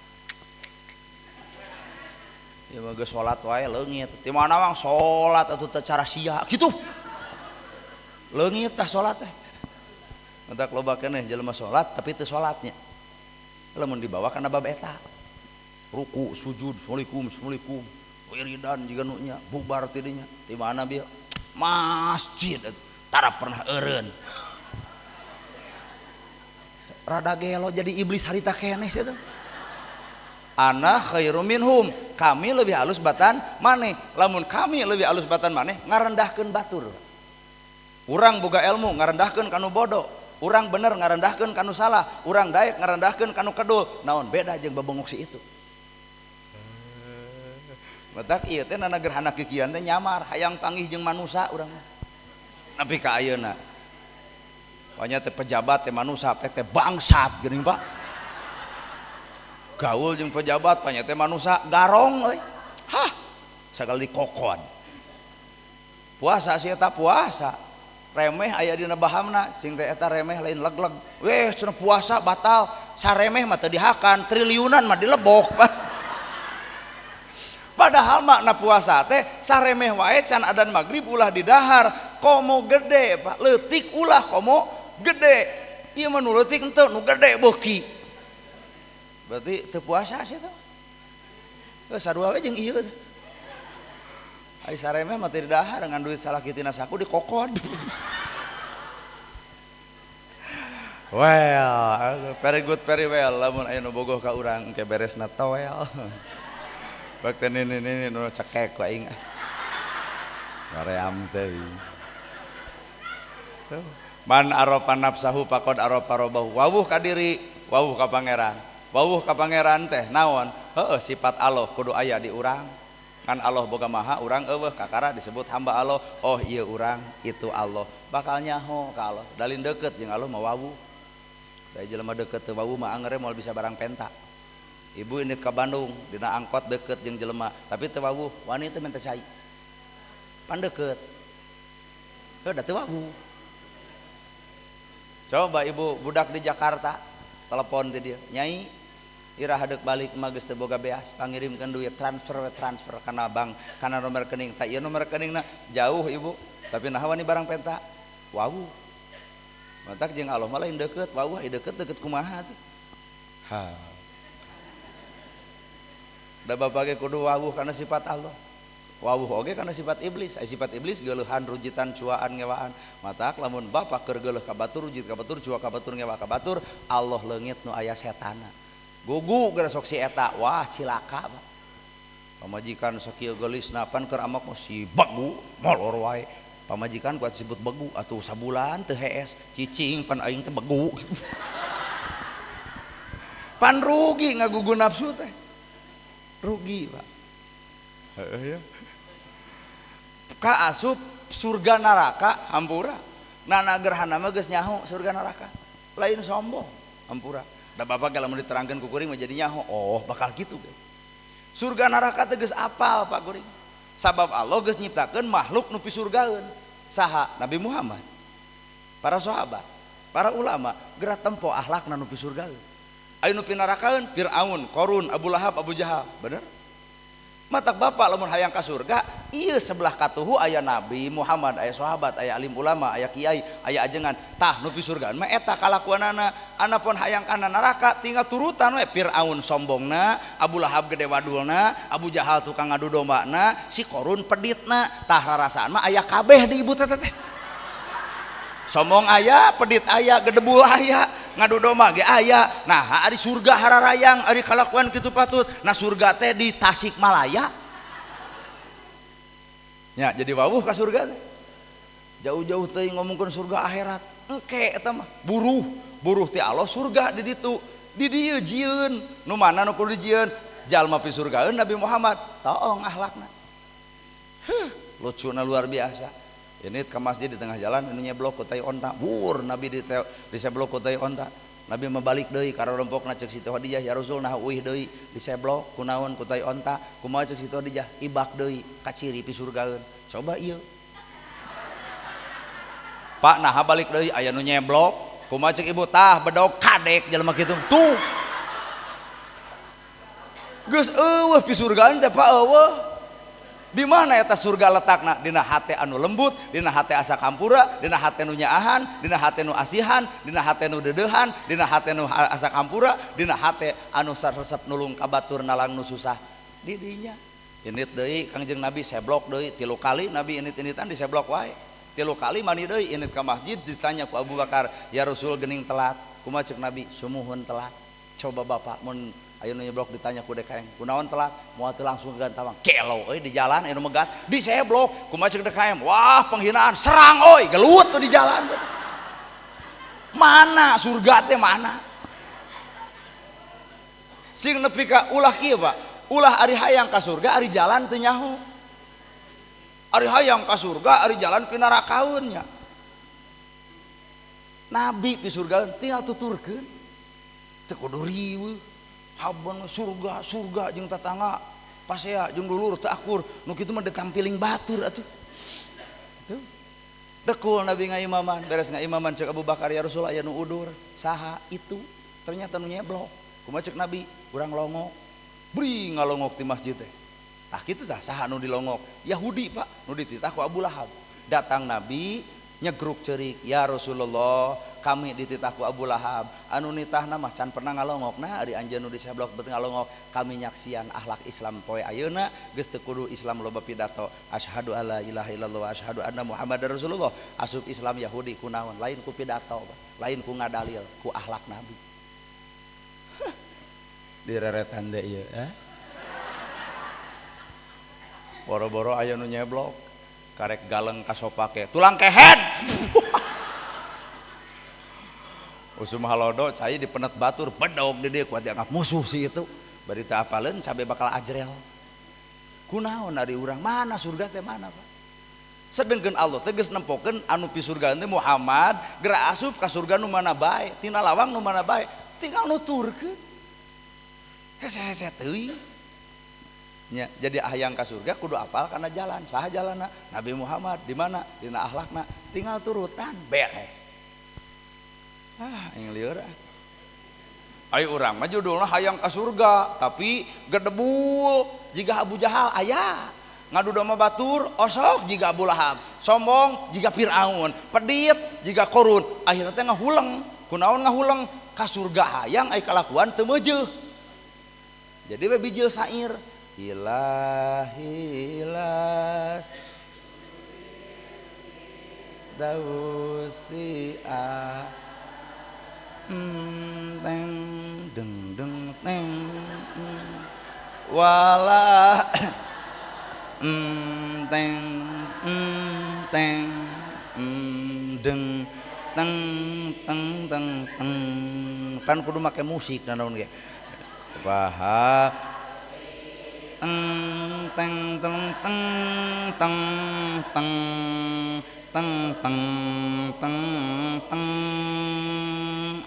Ya mah geus salat wae leungit. Ti mana mang salat atuh teu cara sia kitu. Leungit tah salat teh. Matak loba keneh jelema salat tapi teu salatnya. Lamun dibawa kana bab eta. Ruku, sujud, assalamualaikum, assalamualaikum. Wiridan jiga nu nya, bubar ti dinya. Ti mana bieu? Masjid tara pernah eureun. Rada gelo jadi iblis harita keneh sia teh. Ana khairu minhum, kami lebih halus batan maneh. Lamun kami lebih halus batan maneh ngarendahkeun batur. Urang boga ilmu ngarendahkeun kanu bodoh, urang bener ngarendahkeun kanu salah, urang daek ngarendahkeun kanu kedul. Naon beda jeung babengok si itu. Matak ieu teh nana gerhana kikian teh nyamar hayang panggih jeung manusa urang mah. Nepi ka ayeuna. Pokoknya teh pejabat teh manusa teh teh bangsat geuning Pak. Gaul jeung pejabat panya teh manusa garong euy. Hah, sagala dikokon. Puasa si eta puasa. Remeh aya dina bahamna, cing teh eta remeh lain leg-leg. Weh, cenah puasa batal, saremeh mah teu dihakan, triliunan mah dilebok. Padahal makna puasa teh saremeh wae can adan magrib ulah didahar, komo gede Pak, leutik ulah komo gede. Ieu mah nu leutik henteu, nu gede beuki. Berarti teu puasa sih teh. Sarua we jeung ieu. Ai saremeh mah teu didahar dengan duit salaki tina saku dikokod. Well, very good, very well. Lamun aya nu bogoh ka urang engke beresna toel. Bakten ini nu cekek ku aing. Ngaream teh. Tuh. Man arafa nafsahu faqad arafa rabbahu. Wawuh ka diri, wawuh ka pangeran. Wawuh ka pangeran teh naon? Heueuh sifat Allah kudu aya di urang. Kan Allah boga maha, urang eueuh kakara disebut hamba Allah. Oh ieu urang, itu Allah. Bakal nyaho ka Allah. Dalin deukeut jeung Allah mah wawuh. Da jelema deukeut teu wawuh mah angere moal bisa barang penta. Ibu indit ka Bandung dina angkot deukeut jeung jelema, tapi teu wawuh, wani teu minta cai. Pan deukeut. Heuh da teu wawuh. Coba ibu budak di Jakarta telepon ti dieu, "Nyai, ira hadeuk balik mah geus teu boga beas, pangirimkeun duit, transfer transfer kana bank, kana nomor rekening." Tah ieu nomor rekeningna jauh ibu, tapi naha wani barang penta. Wawuh. Matak jeung Allah mah lain deukeut, wawuh deukeut-deukeut kumaha teh. Ha. Da bapak ge kudu wawuh kana sifat Allah. Wawuh oge kana sifat iblis. Ai sifat iblis geuleuhan, rujitan, cuaan, ngewaan. Matak lamun bapak keur geuleuh ka batur, rujit ka batur, cua ka batur, ngewa ka batur, Allah leungit nu aya setana. Gugu geura sok si eta, wah cilaka Pak. Pamajikan sakieu geulisna pan keur amak mah si begu molor wae. Pamajikan kuat disebut begu atuh sabulan teu hees, cicing pan aing teh begu. Pan rugi ngagugu nafsu teh. Rugi, Pak. Heeh ya. Ka asup surga neraka hampura. Nana gerhana mah geus nyaho surga neraka. Lain sombong hampura. Da bapak ge lamun diterangkeun ku kuring mah jadi nyaho, oh bakal kitu ge. Surga neraka teh geus apal Pak kuring. Sabab Allah geus nyiptakeun makhluk nu pisurgaeun. Saha? Nabi Muhammad. Para sahabat, para ulama geura tempo akhlakna nu pisurgaeun. Aya nu pinarakaeun Firaun, Korun, Abu Lahab, Abu Jahal. Bener? Matak bapak lamun hayang ka surga, ieu sebelah katuhu aya Nabi Muhammad, aya sahabat, aya alim ulama, aya kiai, aya ajengan. Tah nu pisurgaan mah eta kalakuanana. Anapun hayang kana neraka tinggal turutan we. Firaun sombongna, Abu Lahab gede wadulna, Abu Jahal tukang ngadu dombana, si Korun peditna. Tah rarasaan mah aya kabeh di ibu teh teh. Sombong aya, pedit aya, gedebul aya, ngadu domba ge aya. Nah, ari surga hararayang, ari kalakuan kitu patut. Nah, surga teh di Tasikmalaya. Ya, jadi wawuh ka surga teh. Jauh-jauh teuing ngomongkeun surga akhirat. Engke eta mah buruh, buruh ti Allah surga di ditu. Di dieu jieun, nu mana nu kudu dijieun? Jalma pi surgaeun Nabi Muhammad. Toong akhlakna. Huh, lucuna luar biasa. Ini ke masjid di tengah jalan anu nyeblok ku tai onta. Bur Nabi di seblok ku tai onta. Nabi mah balik deui ka rompokna ceuk Siti Khadijah, ya Rasul nah uih deui diseblok kunaon ku tai onta. Kumaha ceuk Siti Khadijah? Ibak deui kaciri pi surgaeun. Coba ieu. Pak nah balik deui aya nu nyeblok. Kumaha ceuk ibu? Tah bedog kadek jelema kitu. Tuh. Geus eueuh pi surgaan teh Pak eueuh. Di mana eta surga letakna? Dina hate anu lembut, dina hate asa kampura, dina hate nu nyaahan, dina hate nu asihan, dina hate nu deudeuhan, dina hate nu asa kampura, dina hate anu saresep nulung ka batur nalang nu susah. Di dinya. Init deui Kangjeng Nabi seblok deui 3 kali Nabi init-initan diseblok wae. 3 kali mani deui init ka masjid ditanya ku Abu Bakar, "Ya Rasul geuning telat." Kumaha ceuk Nabi? Sumuhun telat. Coba bapak mun ayo nu nyeblok ditanya ku DKM, kunaon telat? Moal teu langsung gantawang. Gelo euy di jalan anu megat, diseblok. Kumaha ceuk DKM? Wah, penghinaan, serang euy, gelut tuh di jalan. Mana surga teh mana? Sing nepi ka ulah kieu, Pak. Ulah ari hayang ka surga ari jalan teu nyaho. Ari hayang ka surga ari jalan pinarakaeun nya. Nabi pi surga tinggal tuturkeun. Teu kudu riweuh. Haban surga surga jeung tatangga pasea jeung dulur teu akur nu kitu mah ditampiling batur atuh. Tuh. Dekul Nabi ngaimaman, beres ngaimaman ceuk Abu Bakar, ya Rasul aya nu udur, saha itu? Ternyata nu nyeblok. Kumaha ceuk Nabi? Urang longok. Bri ngalongok di masjid teh. Tah kitu tah saha nu dilongok? Yahudi Pak, nu dititah ku Abu Lahab. Datang Nabi nyegruk ceurik, ya Rasulullah, kami dititah ku Abu Lahab, anu nitahna mah can pernah ngalongok, nah ari anjeun nu diseblok bet ngalongok, kami nyaksian akhlak Islam poe ayeuna geus teu kudu Islam loba pidato, asyhadu alla ilaha illallah wa asyhadu anna Muhammadar Rasulullah. Asup Islam Yahudi kunaon? Lain ku pidato, lain ku ngadalil, ku akhlak Nabi. Direretan deui ieu, eh? Boro-boro aya nu nyeblok. Karek galeng kasopake tulang kehed. Usum halodo cai dipenet batur bedog di dieu kuat dianggap musuh si itu. Bari teu apaleun cabe bakal ajrel. Kunaon ari urang mana surga teh mana Pak? Sedengkeun Allah teh geus nempokeun anu pi surga teh Muhammad geura asup ka surga nu mana bae, tina lawang nu mana bae, tinggal nuturkeun. Hese-hese teuing. Ya, jadi hayang ka surga kudu apal kana jalan, saha jalanna? Nabi Muhammad di mana? Dina akhlakna, tinggal turutan beres. Ah, aing lieur ah. Ai urang mah judulna hayang ka surga, tapi gedebul jiga Abu Jahal aya. Ngadu domba batur osok jiga Abu Lahab, sombong jiga Fir'aun, pedit jiga Korun, akhirnya teh ngahuleng. Kunaon ngahuleng? Ka surga hayang ai kalakuan teu meujeuh. Jadi we bijil sair ilahilas dausia teng deng deng teng wala teng teng deng teng teng teng teng kan kudu make musik naon ge paha teng teng teng teng teng teng teng teng teng teng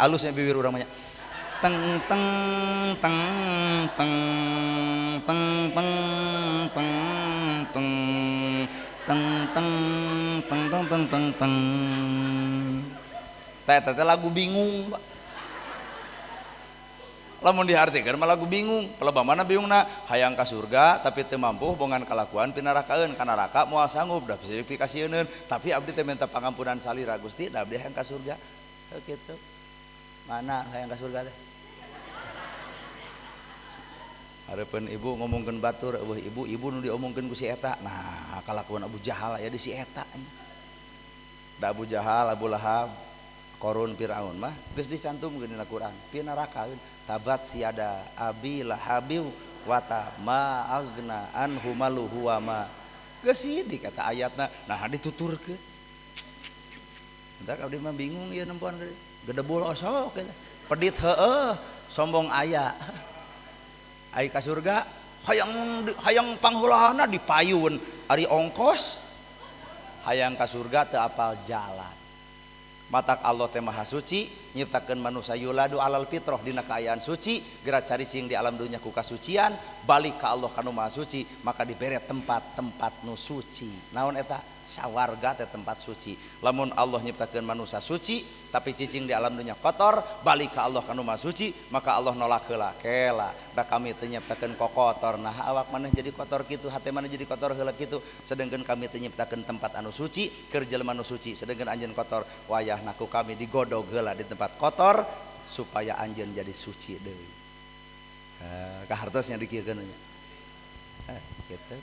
alusnya bibir urang banyak teng teng teng teng teng teng teng teng teng teng teng teng teng teng teng teh teh lagu bingung Pak. Lamun diartikan mah lagu bingung, pelebah mana bingungna hayang ka surga tapi teu mampu bongan kalakuan pinarakaeun ka neraka moal sanggup da bisa dipikasieun tapi abdi teh minta pangampunan salira Gusti da abdi hayang ka surga. Kitu. Mana hayang ka surga teh? Hareupeun ibu ngomongkeun batur eueuh ibu ibu nu diomongkeun ku si eta. Nah, kalakuan Abu Jahal aya di si eta. Da Abu Jahal, Abu Lahab, Korun, Firaun mah geus dicantumkeun dina Quran. Pinarakaeun tabat siada abi lahabiw wata ma agna anhu maluhu wa ma. Geus sidik eta ayatna. Nah dituturkeun. Entak abdi mah bingung ieu nempoan gedebul osok eta. Pedit heueuh, sombong aya. Ai ka surga hayang hayang pangheulana dipayun ari ongkos hayang ka surga teu apal jalan. Matak Allah teh maha suci nyiptakeun manusia yuladu alal fitrah dina kaayaan suci geura caricing di alam dunya ku kasucian balik ka Allah kanu maha suci maka dibere tempat-tempat nu suci. Naon eta? Sawarga teh tempat suci. Lamun Allah nyiptakeun manusia suci tapi cicing di alam dunya kotor balik ka Allah kanu maha suci maka Allah nolak heula kela da kami teu nyiptakeun kokotor nah awak maneh jadi kotor kitu hate maneh jadi kotor heula kitu sedengkeun kami teu nyiptakeun tempat anu suci keur jelema nu suci sedengkeun anjeun kotor wayahna ku kami digodog heula di tempat kotor supaya anjeun jadi suci deui. Kahartosnya dikieukeun nya. Kitu.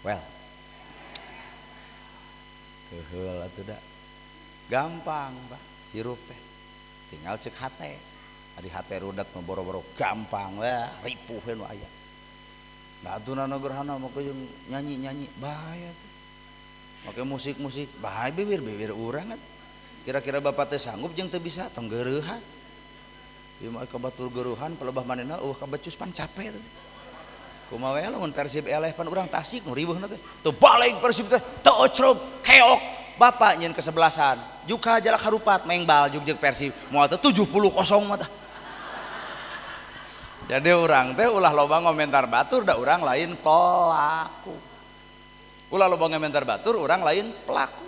Well. Keheul atuh da. Gampang Pak, hirup teh. Tinggal cek hate. Ari hate rudat mah boro-boro gampang weh, ripuh we nu aya. Nah atuh nana gerhana mah jeung nyanyi-nyanyi bahaya teh. Make musik-musik bahaya bibir-bibir urang atuh. Kira-kira bapak teh sanggup jeung teu bisa tong geureuhan. Ieu mah ka batur geureuhan palebah manehna eueuh kabecus pan capek teh. Kumaha we lamun Persib eleh pan urang Tasik nu riweuhna teh. Teu balik Persib teh, teu ocrog, keok. Bapak nyeun kesebelasan, juka jalak harupat maeng bal juk jeung Persib. Moal teh 70-0 mah tah. Jadi urang teh ulah loba ngomentar batur da urang lain pelaku. Ulah loba ngomentar batur urang lain pelaku.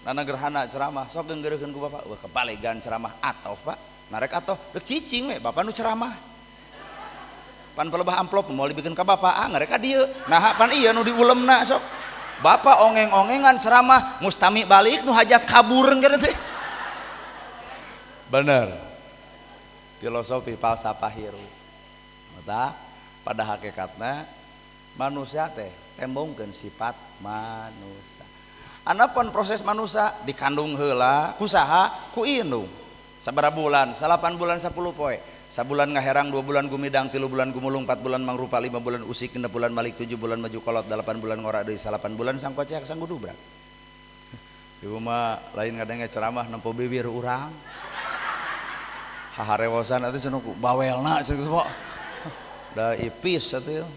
Nana gerhana ceramah sok geunggeureukeun ku bapak, wah kebalegan ceramah atoh Pak. Narek atoh deuk cicing we bapak nu ceramah. Pan pelebah amplop moal dibikeun ka bapak, ah ngarek ka dieu. Nah pan ieu nu diulemna sok. Bapak ongeng-ongengan ceramah mustami balik nu hajat kabur geus teh. Bener. Filosofi falsafah hirup. Mata pada hakikatna manusia teh tembongkeun sifat manusia. Anapun proses manusia dikandung heula ku saha ku indung. Sabaraha bulan? 8 bulan 10 poe. Sabulan ngaherang, 2 bulan gumidang, 3 bulan gumulung, 4 bulan mangrupa, 5 bulan usik, 6 bulan malik, 7 bulan maju kolot, 8 bulan ngora deui, 8 bulan sangkoceak sanggudubrak. Ibu mah lain ngadenge ceramah nempo bibir urang. Haharewosan atuh cenah ku bawelna cenah Pak. Da ipis atuh.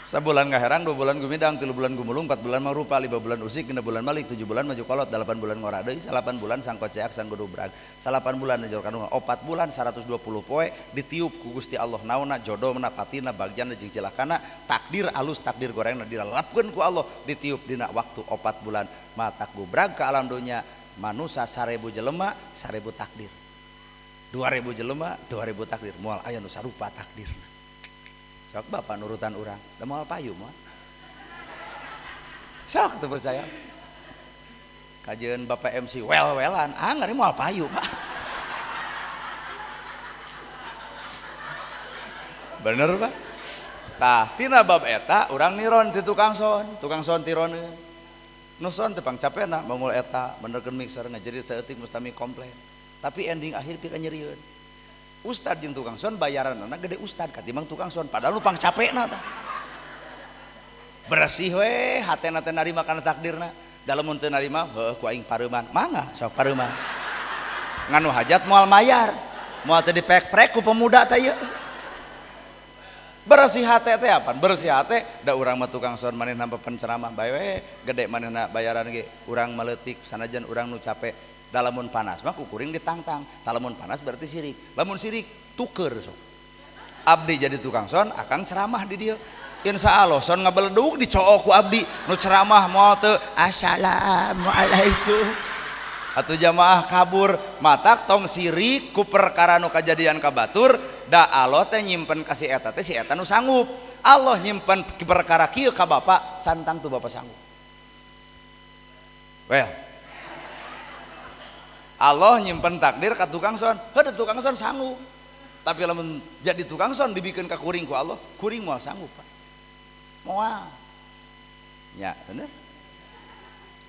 Sabulan ngaherang, 2 bulan gumidang, 3 bulan gumulung, 4 bulan mangrupa, 5 bulan usik, 6 bulan malik, 7 bulan maju kolot, 8 bulan ngora deui, 8 bulan sangkoceak sanggudubrag, 8 bulan jor kandungan, 4 bulan 120 poe ditiup ku Gusti Allah naonna jodohna patina bagjana jeung cilakana takdir alus takdir gorengna dilalapkeun ku Allah ditiup dina waktu 4 bulan matak gubrag ka alam dunya manusa 1000 jelema 1000 takdir 2000 jelema 2000 takdir moal aya nu sarupa takdirna. Sok bapak nurutan urang, da moal payu moal. Sok teu percaya. Kajeun Bapak MC wel-welan, ah ngari moal payu, Pak. Bener, Pak. Tah, tina bab eta urang niron ti tukang son tironeun. Nu son teh pangcapena mangul eta, benerkeun mixer ngajerit saeutik mustami komplain. Tapi ending akhir pika nyerieun. Ustad jeung tukang son bayaranna gede ustad katimbang tukang son, padahal nu pangcapena tah. Bersih we hatena teh narima kana takdirna. Dalam mun teu narima heuh ku aing pareuman. Mangga sok pareuman. Nganu hajat moal mayar. Moal teu dipek-prek ku pemuda teh ieu. Bersih hate teh apaan? Bersih hate da urang mah tukang son manehna penceramah bae we gede manehna bayaran ge urang maletik sanajan urang nu capek. Da lamun panas mah ku kuring ditangtang. Ta lamun panas berarti sirik. Lamun sirik tuker sok. Abdi jadi tukang son akang ceramah di dieu. Insya Allah son ngabeledug dicook ku abdi nu ceramah moal teu assalamualaikum atuh jamaah kabur matak tong sirik ku perkara nu kajadian ka batur da Allah teh nyimpen ka si eta teh si eta nu sanggup. Allah nyimpen perkara kieu ka bapak cantang tuh bapak sanggup. Well, Allah nyimpen takdir ka tukang son, heuh tukang son sanggup. Tapi lamun jadi tukang son dibikeun ka kuring ku Allah, kuring moal sanggup, Pak. Moal. Ya, bener.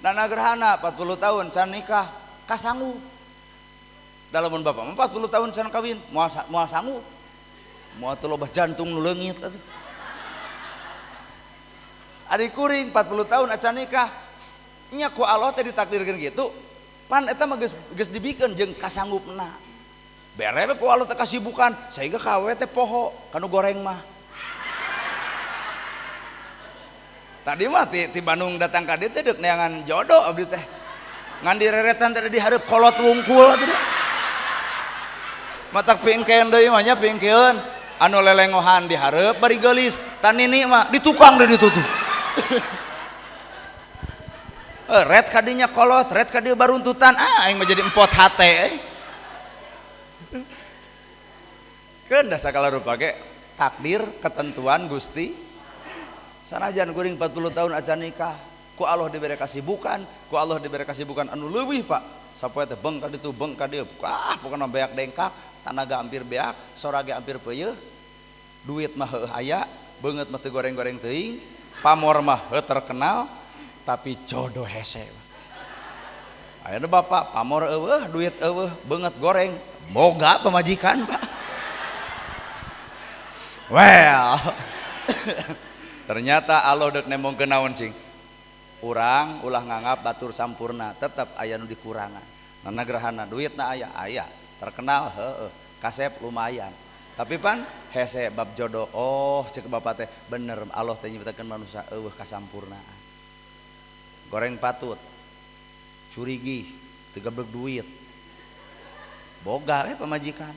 Nana Gerhana 40 tahun can nikah, kasanggup. Dalamun bapak 40 tahun can kawin, moal sanggup. Moal teu loba jantung nu leungit atuh. Ari kuring 40 tahun acan nikah. Nya ku Allah teh ditakdirkeun kitu, pan eta mah geus dibikeun jeung kasanggupna. Bere we ku Allah teh kasibukan, sehingga kawe teh poho kanu goreng mah. Tadi mah ti Bandung datang ka dieu teh deuk neangan jodoh abdi teh. Ngan direretan teh di hareup kolot wungkul atuh. Matak pingkeun deui mah nya pingkeun anu lelengohan di hareup bari geulis, tanini mah di tukang deui ditutup. Ret kadinya kolot, ret ka dieu baruntutan, ah aing mah jadi empot hate euy. Keun da sagala rupa ge takdir ketentuan Gusti. Sanajan kuring 40 tahun acan nikah, ku Allah dibere kasibukan, ku Allah dibere kasibukan anu leuwih, Pak. Sapoe teh beng ka ditu, beng ka dieu. Ah, pokona beak dengkak, tanaga hampir beak, sora ge hampir peuyeeh. Duit mah heuh aya, beungeut mah teu goreng-goreng teuing, pamor mah heuh terkenal, tapi jodoh hese. Ayeuna bapak pamor eueuh, duit eueuh, beungeut goreng, boga pamajikan, Pak. Well, ternyata Allah dek nembongkeun naon sing urang ulah nganggap batur sampurna, tetep aya nu dikurangan. Nana Gerhana duitna aya, aya terkenal heueuh, kasep lumayan. Tapi pan hese bab jodoh, oh cek bapak teh bener Allah teh nyiptakeun manusia eueuh kasampurnaan. Goreng patut, curigi, teu gablek duit. Boga we pamajikan.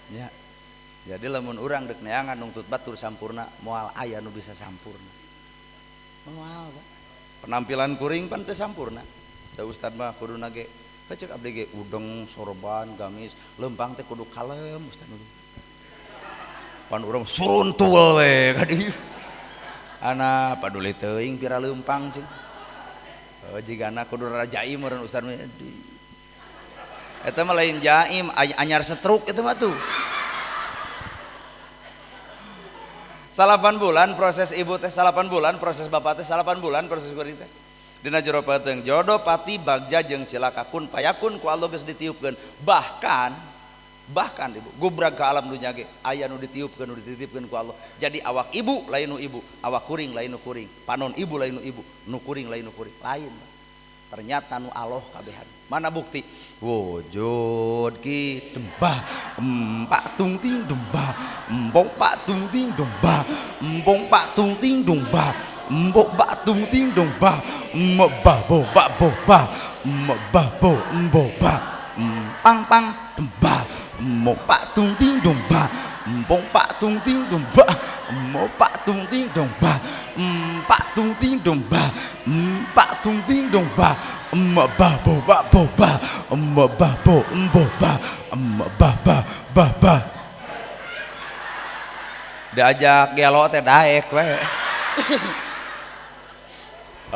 Ya. Jadi lamun urang dek neangan nungtut batur sampurna, moal aya nu bisa sampurna. Moal, Pak. Penampilan kuring pan teu sampurna. Da ustad mah kuduna ge, cek abdi ge udeng, sorban, gamis, lempang teh kudu kalem ustad nu. Pan urang suruntul we ka dieu. Ana paduli teuing pira lempang cing. Oh jigana kudu rajaim meureun ustad mah. Eta mah lain jaim, anyar setruk eta mah tuh. 8 bulan proses ibu teh, 8 bulan proses bapak teh, 8 bulan proses kuring teh. Dina jero peuteung jodoh pati bagja jeung cilaka kun payakun ku Allah geus ditiupkeun. Bahkan ibu gubrag ka alam dunya ge aya nu ditiupkeun nu dititipkeun ku Allah. Jadi awak ibu lain nu ibu, awak kuring lain nu kuring, panon ibu lain nu ibu, nu kuring lain nu kuring, lain. Ternyata nu Allah kabehan. Mana bukti? Wujud ki dembah, empak tung ting dembah, embong pak tung ting dembah, embong pak tung ting dembah, embok pak tung ting dembah, mbah bo bak bo ba, mbah bo embo ba, pang pang dembah, embong pak tung ting dembah, embong pak tung ting dembah, embong pak tung ting dembah, empak tung ting dembah, empak tung ting dembah, mbah bo ba bo ba, mbah bo embo ba, mbah ba ba ba. Diajak gelo teh daek we.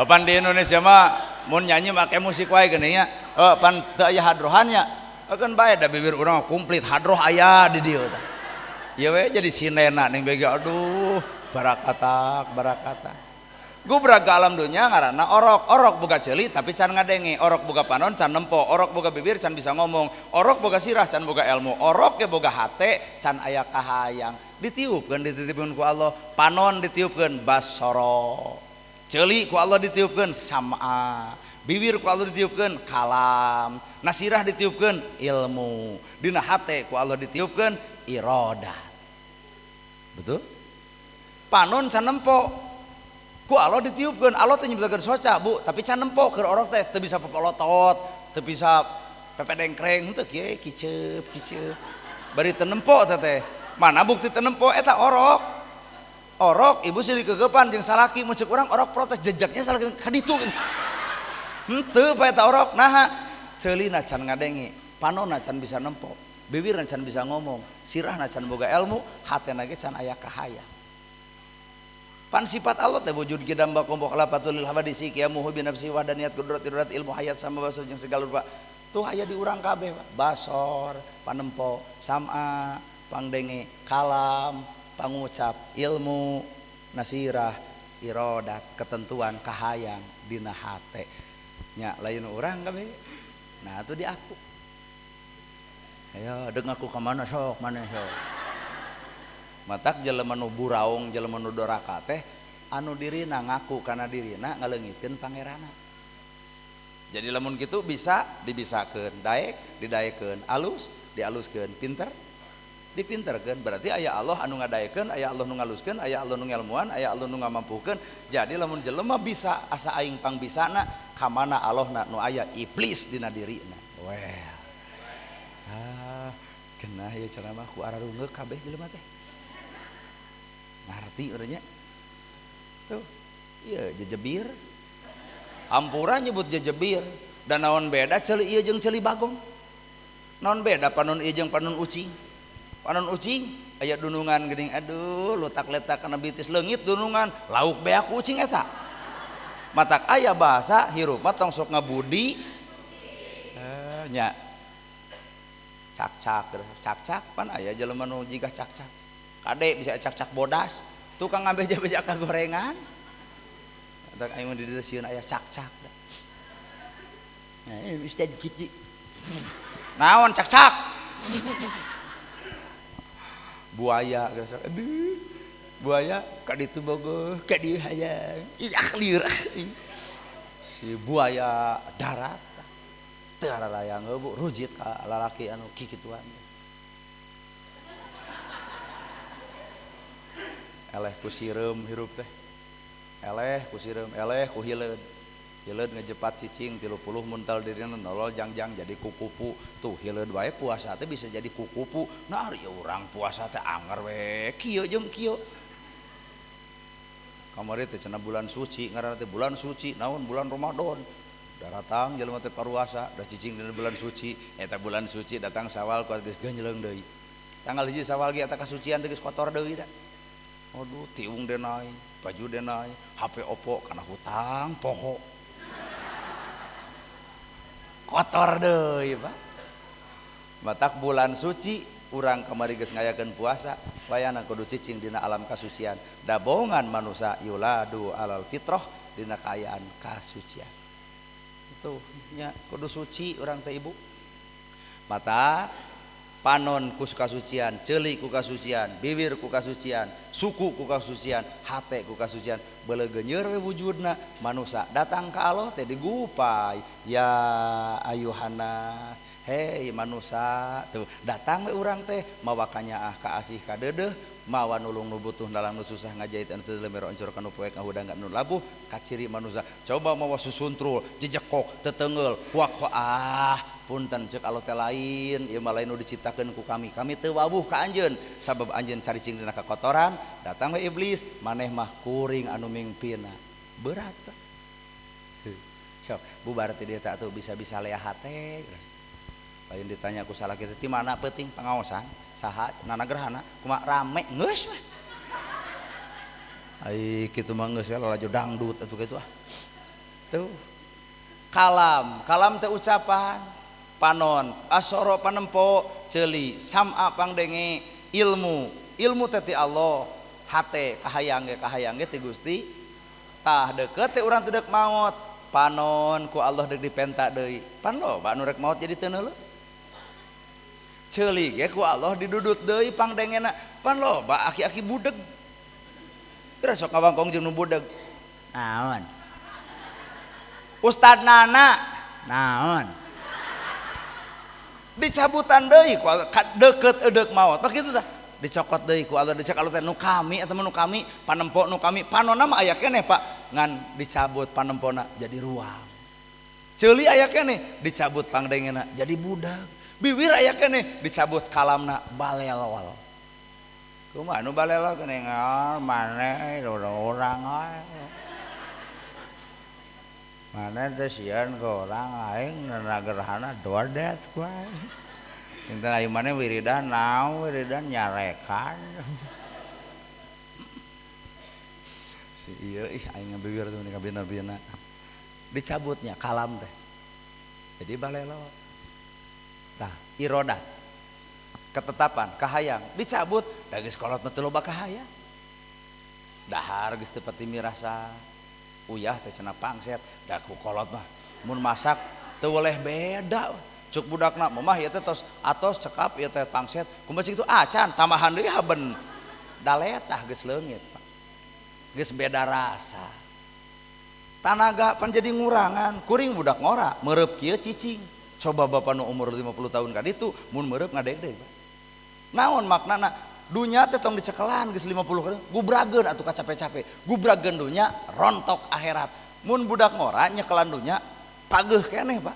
Pan di Indonesia mah mun nyanyi make musik wae geuning nya. Pan teu aya hadrohannya. Keun bae da bibir urang komplit hadroh aya di dieu tah. Ieu we jadi sinena ning bege aduh barakatak barakatak. Gubrak ke alam dunia ngaranna orok, orok boga ceuli tapi can ngadenge, orok boga panon can nempo, orok boga bibir can bisa ngomong, orok boga sirah can boga ilmu, orok ge boga hate can aya kahayang. Ditiupkeun dititipkeun ku Allah, panon ditiupkeun basoro, ceuli ku Allah ditiupkeun sam'a, bibir ku Allah ditiupkeun kalam, nasirah ditiupkeun ilmu, dina hate ku Allah ditiupkeun iradat. Betul? Panon can nempo ku Allah ditiupkeun, Allah teh nyiptakeun soca bu, tapi can nempo keur orok teh teu bisa pepolotot, teu bisa pepedengkreng, henteu kieu kiceup kiceup. Bari teu nempo teh teh. Mana bukti teu nempo eta orok. Orok ibu silih kegepan jeung salaki mun ceuk urang orok protes jejaknya salaki ka ditu. Henteu pa eta orok naha? Ceulina can ngadenge, panonna can bisa nempo, bibirna can bisa ngomong, sirahna can boga ilmu, hatena ge can aya kahayang. Pan sifat Allah teh wujud kidam bakum khalafatul hawadisi qiyamuhu bi nafsi wahdaniyat qudrat irodat ilmu hayat sama basor jeung segala rupa. Tuh aya di urang kabeh basor, panempo, sam'a, pangdenge, kalam, pangucap, ilmu, nasirah, irodat, ketentuan, kahayang dina hate. Nya lain urang kabeh. Nah atuh di aku. Ayo deung aku ka mana sok, mana sok. Matak jelema nu buraung, jelema nu doraka teh anu dirina ngaku kana dirina ngaleungitkeun pangeranna. Jadi lamun kitu bisa dibisakeun, daek didaekeun, alus dialuskeun, pinter dipinterkeun. Berarti aya Allah anu ngadaekeun, aya Allah nu ngaluskeun, aya Allah nu ngelmuan, aya Allah nu ngamampukeun. Jadi lamun jelema bisa asa aing pangbisana, ka mana Allahna nu aya iblis dina dirina. Well. Ah, genah ieu ceramah ku ararungeuk kabeh jelema teh. Ngarti urangnya tuh iya jejebir ampura nyebut jejebir dan naon beda ceuli ieu jeung ceuli bagong, naon beda panon ieu jeung panon ucing. Panon ucing aya dunungan geuning aduh lutak-letak kana bitis leungit dunungan lauk beak ucing eta matak aya bahasa hirup mah tong sok ngabudi nya cak-cak cak-cak pan aya jelema nu jiga cak-cak kade bisa cak-cak bodas tukang ngambil beja ka gorengan tak aing di dieu sieun aya cak-cak. Nah, ustaz kitu naon cak-cak buaya geus aduh buaya ka ditu bogoh ka dieu hayang ih lieur si buaya darat teu ararayang bu rujit ka lalaki anu kikituan. Eleh ku sireum hirup teh, eleh ku sireum, eleh ku hileud, hileud ngejepat cicing 30 muntal dirina nolol jangjang jadi kukupu. Tuh hileud wae puasa teh bisa jadi kukupu. Nah ari urang puasa teh anger we kieu jeung kieu. Kamari teh cenah bulan suci, ngaranna teh bulan suci, naon bulan Ramadan. Daratang jelema teh paruasa, da cicing dina bulan suci, eta bulan suci datang Sawal kuat geus genjleung deui. Tanggal 1 Sawal ge eta kasucian teh geus kotor deui da. Aduh, tiung denai, baju denai, HP Oppo karena hutang poho. Kotor deui, Pak. Matak bulan suci urang kamari geus ngayakeun puasa, wayahna kudu cicing dina alam kasucian. Dabongan manusa yuladu alal fitrah dina kaayaan kasucian. Tuh nya kudu suci urang teh ibu. Mata panon ku kasucian, ceuli ku kasucian, bibir ku kasucian, suku ku kasucian, hate ku kasucian, beuleugeunyeur we wujudna manusa datang ka Allah teh digupai ya ayuhanas, hei manusa tuh datang we urang teh mawa kanyaah ka asih ka deudeuh, mawa nulung nu butuh nalang nu susah ngajait anu teu lemero oncor ka nu poek ngahudang nu labuh kaciri manusa. Coba mawa susuntrul, jejekok, tetengeul, wak ah punten ceuk Allah teh lain, ieu mah lain nu diciptakeun ku kami. Kami teu wawuh ka anjeun sabab anjeun caricing dina kakotoran, datang we iblis, maneh mah kuring anu mingpina. Berat. Sok bubar teh dieu teh atuh bisa-bisa leah hate. Lain ditanya ku salah kitu ti mana peuting pangaosan, saha nana gerhana, kumaha rame geus we. Ai kitu mah geus we lalajo dangdut atuh kitu ah. Tuh. Kalam, kalam teh ucapan, panon, asoro panempo, ceuli, sam'a pangdenge, ilmu, ilmu teh ti Allah, hate kahayang ge ti Gusti. Tah deukeut teh urang teu deuk maot, panon ku Allah deuk dipenta deui. Pan loba nu rek maot jadi teu neuleuh. Ceuli ge ku Allah didudut deui pangdengena, pan loba aki-aki budeg. Geus sok ngawangkong jeung nu budeg. Naon? Ustad Nana naon? Dicabutan deui ku deukeut edeuk maot. Pak kitu tah. Dicokot deui ku Allah, dicek Allah teh nu kami eta mah nu kami, panempo nu kami, panonna mah aya keneh Pak, ngan dicabut panempona jadi ruang. Ceuli aya keneh dicabut pangdengena jadi budak. Bibir aya keneh dicabut kalamna balelol. Kumaha nu balelol keneh maneh urang mana teh sieun ka urang aing gerhana dodet ku aing. Cinta aing maneh wiridan naon wiridan nyarekan. Si ieu ih aing ngabibir teh kabina-bina. Dicabutnya kalam teh. Jadi balelol. Tah irodat. Ketetapan kahayang dicabut da geus kolot mah teu loba kahayang. Dahar geus teu pati mirasa. Uyah teh cenah pangset da ku kolot mah mun masak teu weleh beda cuk budakna mamah ieu teh tos atos cekap ieu teh pangset kumaha kitu acan tambahan deui haben daletah geus leungit Pak geus beda rasa tanaga pan jadi ngurangan kuring budak ngora meureub kieu cicing coba bapak nu umur 50 tahun ka ditu mun meureub ngadegdeg Pak naon maknana dunya teh tong dicekelan geus 50 kali gubrageun atuh ka capek-capek gubrageun dunya rontok akhirat mun budak ngora nyekelan dunya pageuh keneh Pak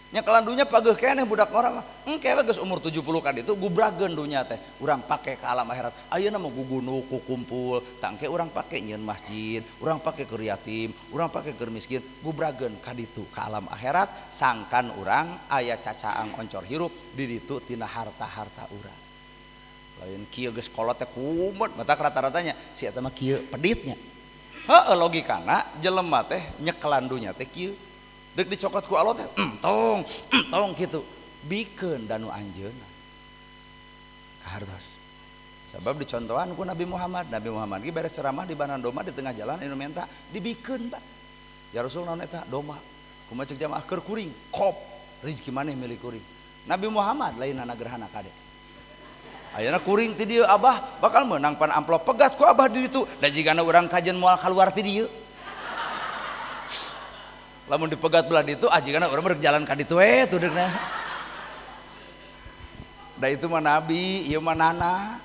nyekelan dunya pageuh keneh budak ngora mah engke we geus umur 70 ka ditu gubrageun dunya teh urang pake ka alam akhirat ayeuna mah gugunuk kukumpul tangke urang pake nyieun masjid urang pake keur yatim urang pake keur miskin gubrageun ka ditu ka alam akhirat sangkan urang aya cacaang oncor hirup di ditu tina harta-harta urang lain kieu geus kolot teh kumet matak rata-ratanya si eta mah kieu peditnya heueuh logikana jelema teh nyekelan dunya teh kieu deuk dicokot ku Allah teh entong entong kitu bikeun da nu anjeunna kahartos sabab dicontohan ku Nabi Muhammad. Nabi Muhammad ge beres ceramah di banan domba di tengah jalan anu menta dibikeun Pak ya Rasul naon eta domba kumaha cek jamaah keur kuring kop rezeki maneh milik kuring. Nabi Muhammad lain gerhana kade ayeuna kuring ti dieu abah bakal meunang pan amplop pegat ku abah di ditu da jigana urang kajen moal kaluar ti dieu lamun dipegat belah ditu ah jigana urang rek jalan ka ditu we tudeukna da itu mah nabi ieu mah nana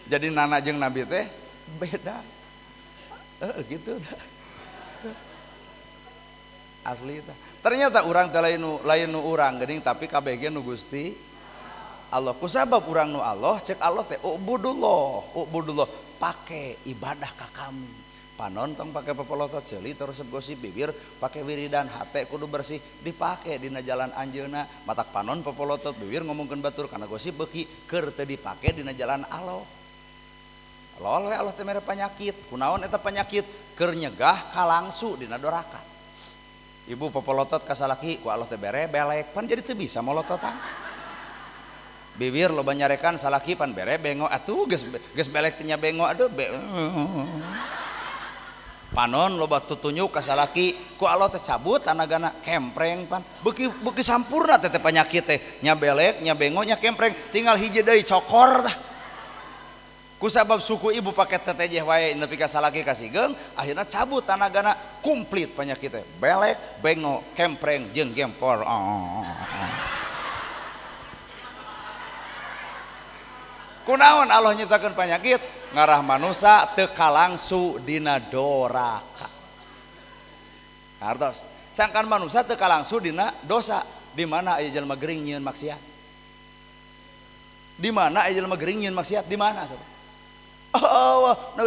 jadi nana jeung nabi teh beda heeh gitu asli tah ternyata urang teh lain nu urang geuning tapi kabeh ge nu Gusti Allah kusabab urang nu Allah cek Allah teh ubudullah ubudullah pake ibadah ka kami panon tong pake pepolotot ceuli terus gosip bibir pake wiridan hate kudu bersih dipake dina jalan anjeunna matak panon pepolotot bibir ngomongkeun batur kana gosip beuki keur teu dipake dina jalan Allah lol we Allah teh mere panyakit kunaon eta panyakit keur nyegah kalangsu dina doraka ibu pepolotot ka salaki ku Allah teh bere belek pan jadi teu bisa molototan bibir loba nyarekan salaki pan bere bengo atuh geus geus belek teh nya bengo aduh panon loba tutunyuk ka salaki ku Allah teh cabut tanagana kempreng pan beuki beuki sampurna teh penyakit teh nya belek nya bengo nya kempreng tinggal hiji deui cokor tah ku sabab suku ibu pake tetejeh wae nepi ka salaki kasigeung akhirna cabut tanagana komplit penyakit teh belek bengo kempreng jeung gempor. Kunaon Allah nyiptakeun penyakit ngarah manusa teu kalangsu dina doraka. Hartos. Sangkan manusa teu kalangsu dina dosa, di mana aya jelema gering nyieun maksiat? Di mana aya jelema gering nyieun maksiat? Di mana sob? Oh, nu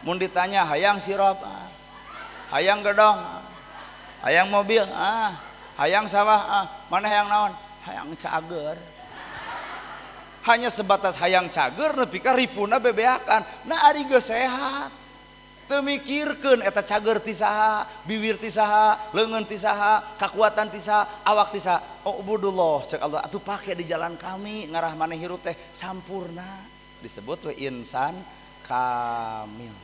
mun ditanya hayang sirop, hayang gedong, hayang mobil, hayang sawah, mana hayang naon? Hayang cager. Hanya sebatas hayang cager nepi ka ripuna bebeakan. Nah ari geus sehat. Teu mikirkeun eta cager ti saha, bibir ti saha, leungeun ti saha, kakuatan ti saha, awak ti saha. Oh ubudullah cek Allah atuh pake di jalan kami ngarah maneh hirup teh sampurna. Disebut we insan kamil.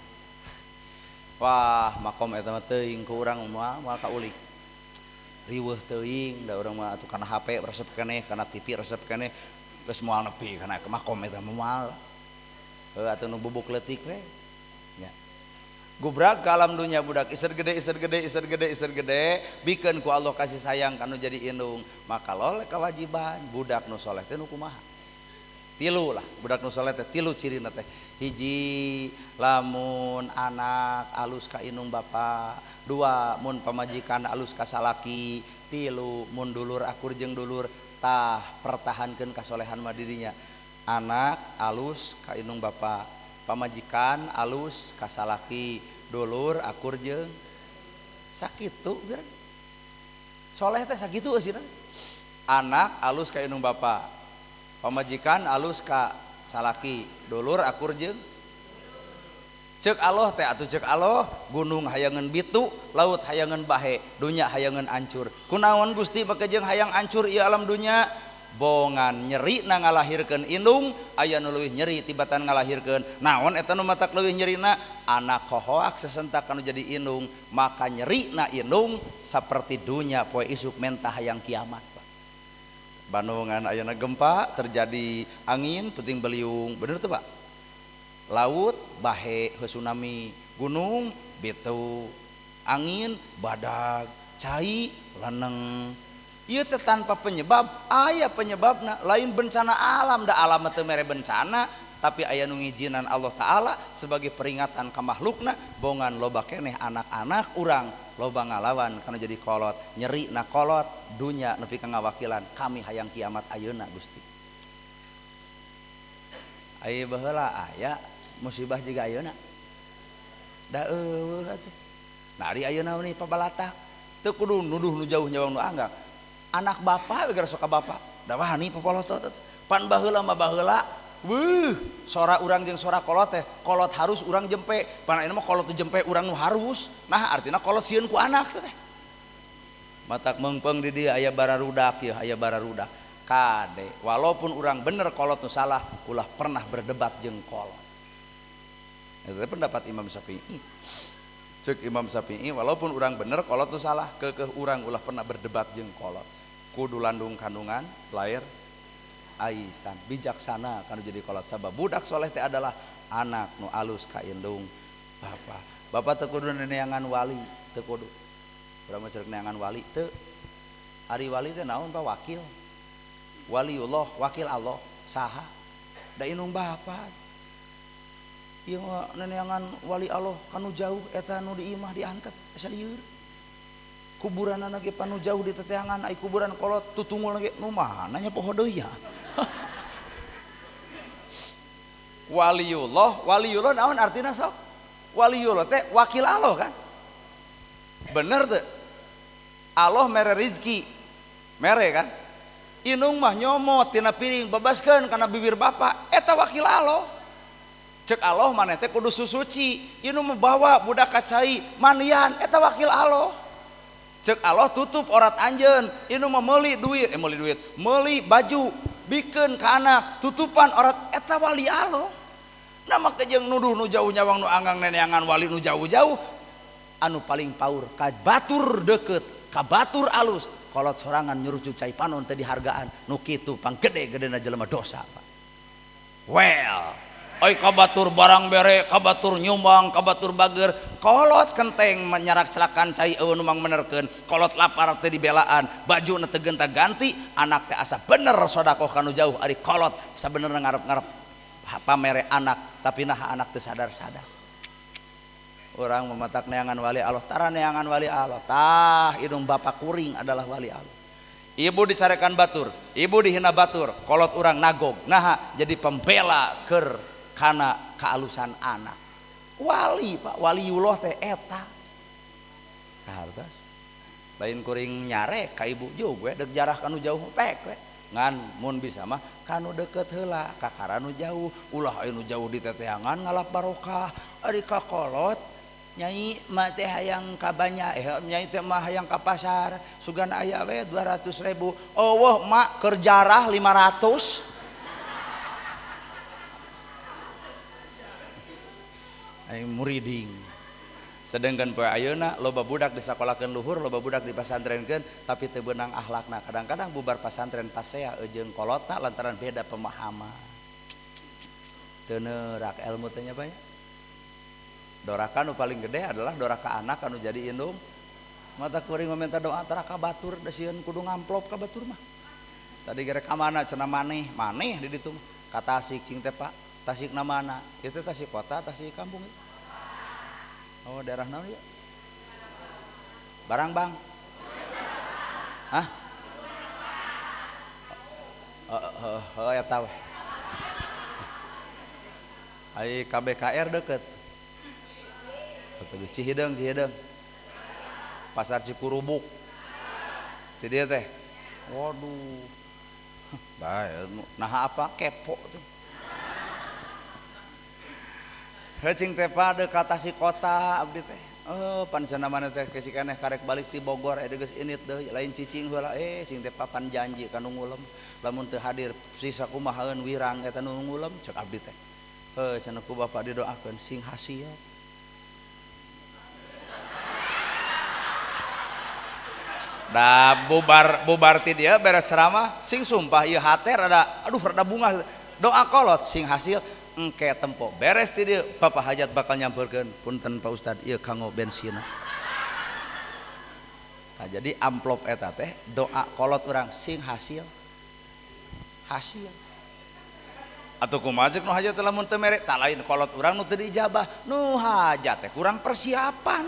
Wah, makom eta mah teuing ku urang moal moal kaulik. Riweuh teuing da urang mah atuh kana HP resep keneh, kana TV resep keneh, geus moal nepi kana makom eta mah moal. Heuh atuh nu bubuk leutik we. Nya. Gubrag ka alam dunya budak iser gede iser gede iser gede iser gede bikeun ku Allah kasih sayang kanu jadi indung, maka loleh kewajiban budak nu soleh teh nu kumaha? Tilu lah budak nu soleh teh tilu cirina teh. Hiji lamun anak alus ka indung bapa, dua mun pamajikan alus ka salaki, tilu mun dulur akur jeung dulur. Tah pertahankeun kasolehan mah dirinya. Anak alus ka indung bapa, pamajikan alus ka salaki, dulur akur jeung sakitu biar soleh teh sakitu eusina. Anak alus ka indung bapa, pamajikan alus ka salaki, dulur akur jeung cek Allah teh atuh cek Allah gunung hayangeun bitu, laut hayangeun bahe, dunya hayangeun ancur. Kunaon Gusti make jeung hayang ancur ieu alam dunya? Bongan nyeri na ngalahirkeun indung, aya nu leuwih nyeri tibatan ngalahirkeun. Naon eta nu matak leuwih nyerina? Anak hohoak sesentak kanu jadi indung, maka nyeri na indung saperti dunya poe isuk mentah hayang kiamat. Bandungan ayeuna gempa terjadi angin puting beliung, bener tuh Pak? Laut bahe tsunami, gunung bitu, angin badag, cai leneng. Ieu teh tanpa penyebab, aya penyebabna, lain bencana alam, da alam teu mere bencana, tapi aya nu ngijinan Allah Ta'ala sebagai peringatan ka makhlukna, bongan loba keneh anak-anak urang loba ngalawan kana jadi kolot, nyeri na kolot, dunya nepi ka ngawakilan kami hayang kiamat ayeuna Gusti. Aya baheula aya musibah jiga ayeuna. Da eueuh atuh. Nah ari ayeuna nih pabalatak teu kudu nuduh nu jauh nyawang nu anggap. Anak bapak we gara sok ka bapak. Da wani papolotot. Pan baheula mah baheula wuh, sora urang jeung sora kolot teh, kolot harus urang jempe. Pan ayeuna mah kolot teu jempe urang nu harus. Nah artina kolot sieun ku anak teh. Matak meungpeung di dieu aya bararudak ieu, aya bararudak. Kade, walaupun urang bener kolot nu salah, ulah pernah berdebat jeung kolot. Itu pendapat Imam Syafi'i. Cek Imam Syafi'i, walaupun urang bener kolot nu salah, keukeuh urang ulah pernah berdebat jeung kolot. Kudu landung kandungan, lahir aisan, bijaksana kanu jadi kolot. Sabab budak soleh teh adalah anak nu alus ka indung bapa. Bapa teu kudu neneangan wali, teu kudu. Urang mah cerek neangan wali teu. Ari wali teh naon Pak? Wakil. Waliullah, wakil Allah, saha? Da indung bapa. Ieu mah neneangan wali Allah kanu jauh eta nu di imah diantep asa lieur. Kuburanana ge panu jauh di teteangan, ai kuburan kolot tutungul ge nu mana nya poho deui ya. Waliullah, waliullah naon artina sok? Waliullah teh wakil Allah kan? Bener teu? Allah mere rizki, mere kan? Inung mah nyomot tina piring bebaskeun kana bibir bapa, eta wakil Allah. Cek Allah maneh teh kudu susuci, inung mah bawa budak ka cai manian, eta wakil Allah. Cek Allah tutup orat anjeun, inung mah meuli duit, meuli baju, bikeun ka anak, tutupan orat eta wali Allah. Nah make jeung nuduh nu jauh nyawang nu anggang neneangan wali nu jauh-jauh, anu paling paur ka batur deukeut, ka batur alus, kolot sorangan nyuruh cai panon teh dihargaan, nu kitu panggede-gedena jelema dosa Pak. Well, oi kabatur barang bere, kabatur nyumbang, kabatur bager, kolot kenteng menyarak celakan cai eueuh nu mangmenerkeun, kolot lapar teh dibelaan, baju na teu genta ganti, anak teh asa bener sodakoh kanu jauh, ari kolot sabenerna ngarep-ngarep pamere anak, tapi nah anak teu sadar-sadar. Orang mematak neangan wali Allah, tara neangan wali Allah, tah indung bapak kuring adalah wali Allah. Ibu dicarekan batur, ibu dihina batur, kolot urang nagog, naha jadi pembela ker kana kealusan anak. Wali Pak, waliullah teh eta. Kahartos. Lain kuring nyarek ka ibu juga dek jarah kanu jauh pek we. Ngan mun bisa mah kanu deket heula, kakara nu jauh, ulah anu jauh di teteangan ngalap barokah, ari ka kolot Nyai mah teh hayang ka banyak, nyai teh mah hayang ka pasar, sugan aya we 200.000. Eueuh mak keur jarah 500. Aing muriding. Sedangkan poe ayeuna loba budak disakolakeun luhur, loba budak dipasantrenkeun, tapi teu beunang akhlakna. Kadang-kadang bubar pasantren pasea jeung kolotna lantaran beda pemahaman. Teu neurak ilmu teh nya Pak. Doraka nu paling gede adalah doraka anak anu jadi indung. Mata kuring meminta doa tara ka batur da sieun kudu ngamplop ka batur mah. Tadi gerek ka mana cenah maneh, maneh di ditu mah. Ka Tasik cing teh Pak, Tasikna mana? Ieu teh Tasik kota, Tasik kampung. Oh, daerah naon ieu? Barang Bang. Hah? Heeh, eta we. Ai KBKR deket. Cihideng, Cihideng. Pasar Cikurubuk. Ti dieu teh. Waduh. Bae, nah apa kepo tuh. Heuh cing teh Pak deuk ka Tasik kota abdi teh. Oh, pan cenah maneh teh geus keneh karek balik ti Bogor eta geus init deui lain cicing heula cing teh papan janji ka nu ngulem lamun teu hadir sisa kumahaeun wirang eta nu ngulem cek abdi teh. Heuh cenah ku bapak didoakeun sing hasil. Da bubar ti dia beres ceramah sing sumpah ieu hate rada aduh rada bunga doa kolot sing hasil engke tempo beres ti dia bapak hajat bakal nyamperkeun punten Pak Ustad ieu kanggo bensin. Nah, jadi amplop eta teh doa kolot urang sing hasil hasil atuh kumaha ceuk nu hajat teh lamun teu mere tah lain kolot urang nu teu diijabah nu hajat teh kurang persiapan.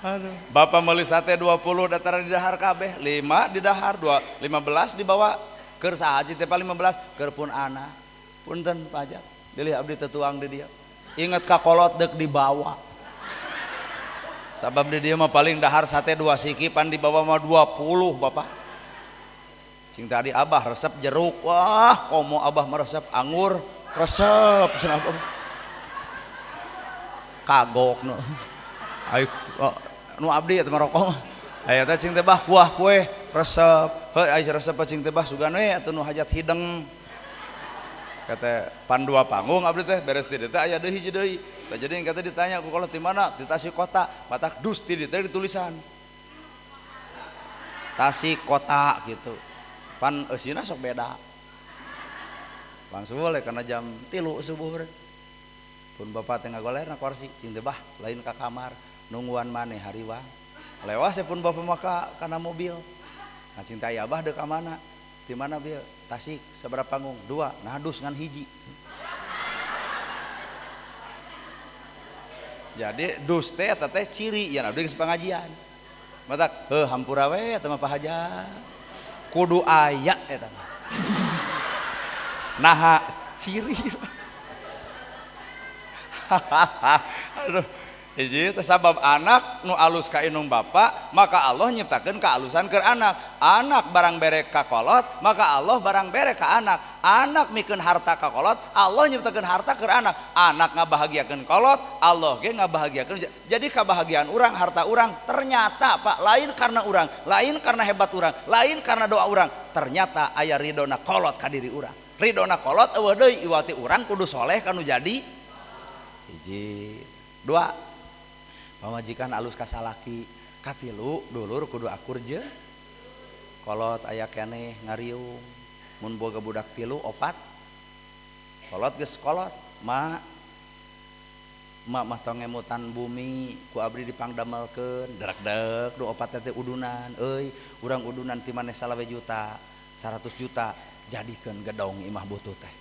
Aduh. Bapak meuli sate 20 dataran di dahar kabeh, 5 di dahar, 2 15 dibawa keur saha teh 15 keur pun anak. Punten Pak Hajat, bilih abdi teu tuang di dieu. Inget ka kolot deuk dibawa. Sabab di dieu mah paling dahar sate 2 siki pan dibawa mah 20 Bapak. Cing tadi abah resep jeruk, wah komo abah mah resep anggur, resep cenah abah. Kagok nu. Ayo nu abdi eta mah rokok mah. Aya teh cing teh bah kuah kue resep. Heuh aya resep cing teh bah sugan we atuh nu hajat hideng. Kata pan dua panggung abdi teh beres di dieu teh aya deui hiji deui. Tah jadi kata ditanya ku kolot ti mana? Di Tasik kota. Matak dus ti dieu teh ditulisan. Tasik kota gitu. Pan eusina sok beda. Langsung boleh karena jam 3 subuh bre. Pun bapak teh ngagoler na kursi cing teh bah lain ka kamar. Nungguan maneh hariwang lewas pun bapak maka kana mobil nah cinta ya abah deuk ka mana di mana bieu Tasik sabaraha panggung 2 nah dus ngan hiji jadi dus teh eta teh ciri yen abdi geus pangajian matak heuh hampura we eta mah Pak Hajat kudu aya eta mah naha ciri. Aduh. Hiji teh sabab anak nu alus ka indung bapa maka Allah nyiptakeun kealusan keur anak. Anak barang bere ka kolot maka Allah barang bere ka anak. Anak mikeun harta ka kolot Allah nyiptakeun harta keur anak. Anak ngabahagiakeun kolot Allah ge ngabahagiakeun. Jadi kebahagiaan urang harta urang ternyata Pak lain karena urang, lain karena hebat urang, lain karena doa urang. Ternyata aya ridona kolot ka diri urang. Ridona kolot eueuh deui iwati urang kudu soleh kanu jadi hiji. Dua pamajikan alus ka salaki, katilu dulur kudu akur je kolot aya keneh ngariung mun boga budak 3 4 kolot geus kolot ma ma mah tong ngemutan bumi ku abdi dipangdamelkeun dek-dek du opat teh udunan euy urang udunan ti maneh 20 juta 100 juta jadikeun gedong imah butuh teh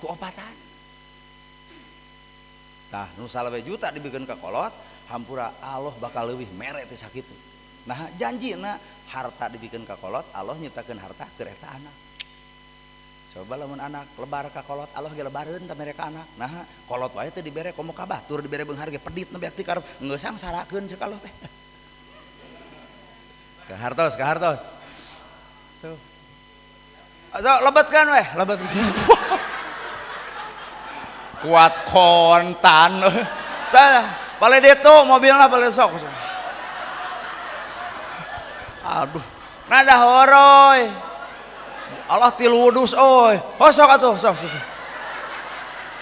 ku opatan tah nu 20 juta dibikeun ka kolot hampura Allah bakal leuwih mere teh sakitu. Nah janjina harta dibikeun ka kolot Allah nyiptakeun harta keur eta anak. Coba lamun anak lebar ka kolot Allah ge lebareun teh mere ka anak. Nah kolot wae teh dibere komo ka batur dibere beunghar ge pedit nu beak ti karep geus sangsarakeun ceuk Allah teh. Ka hartos, ka hartos. Tuh. Sok lebetkan weh, lebet. Kuat kontan. Saya balik ditu mobilna balik sok. Aduh, nada horoy. Allah tilu dus oi. Oh sok atuh, sok sok.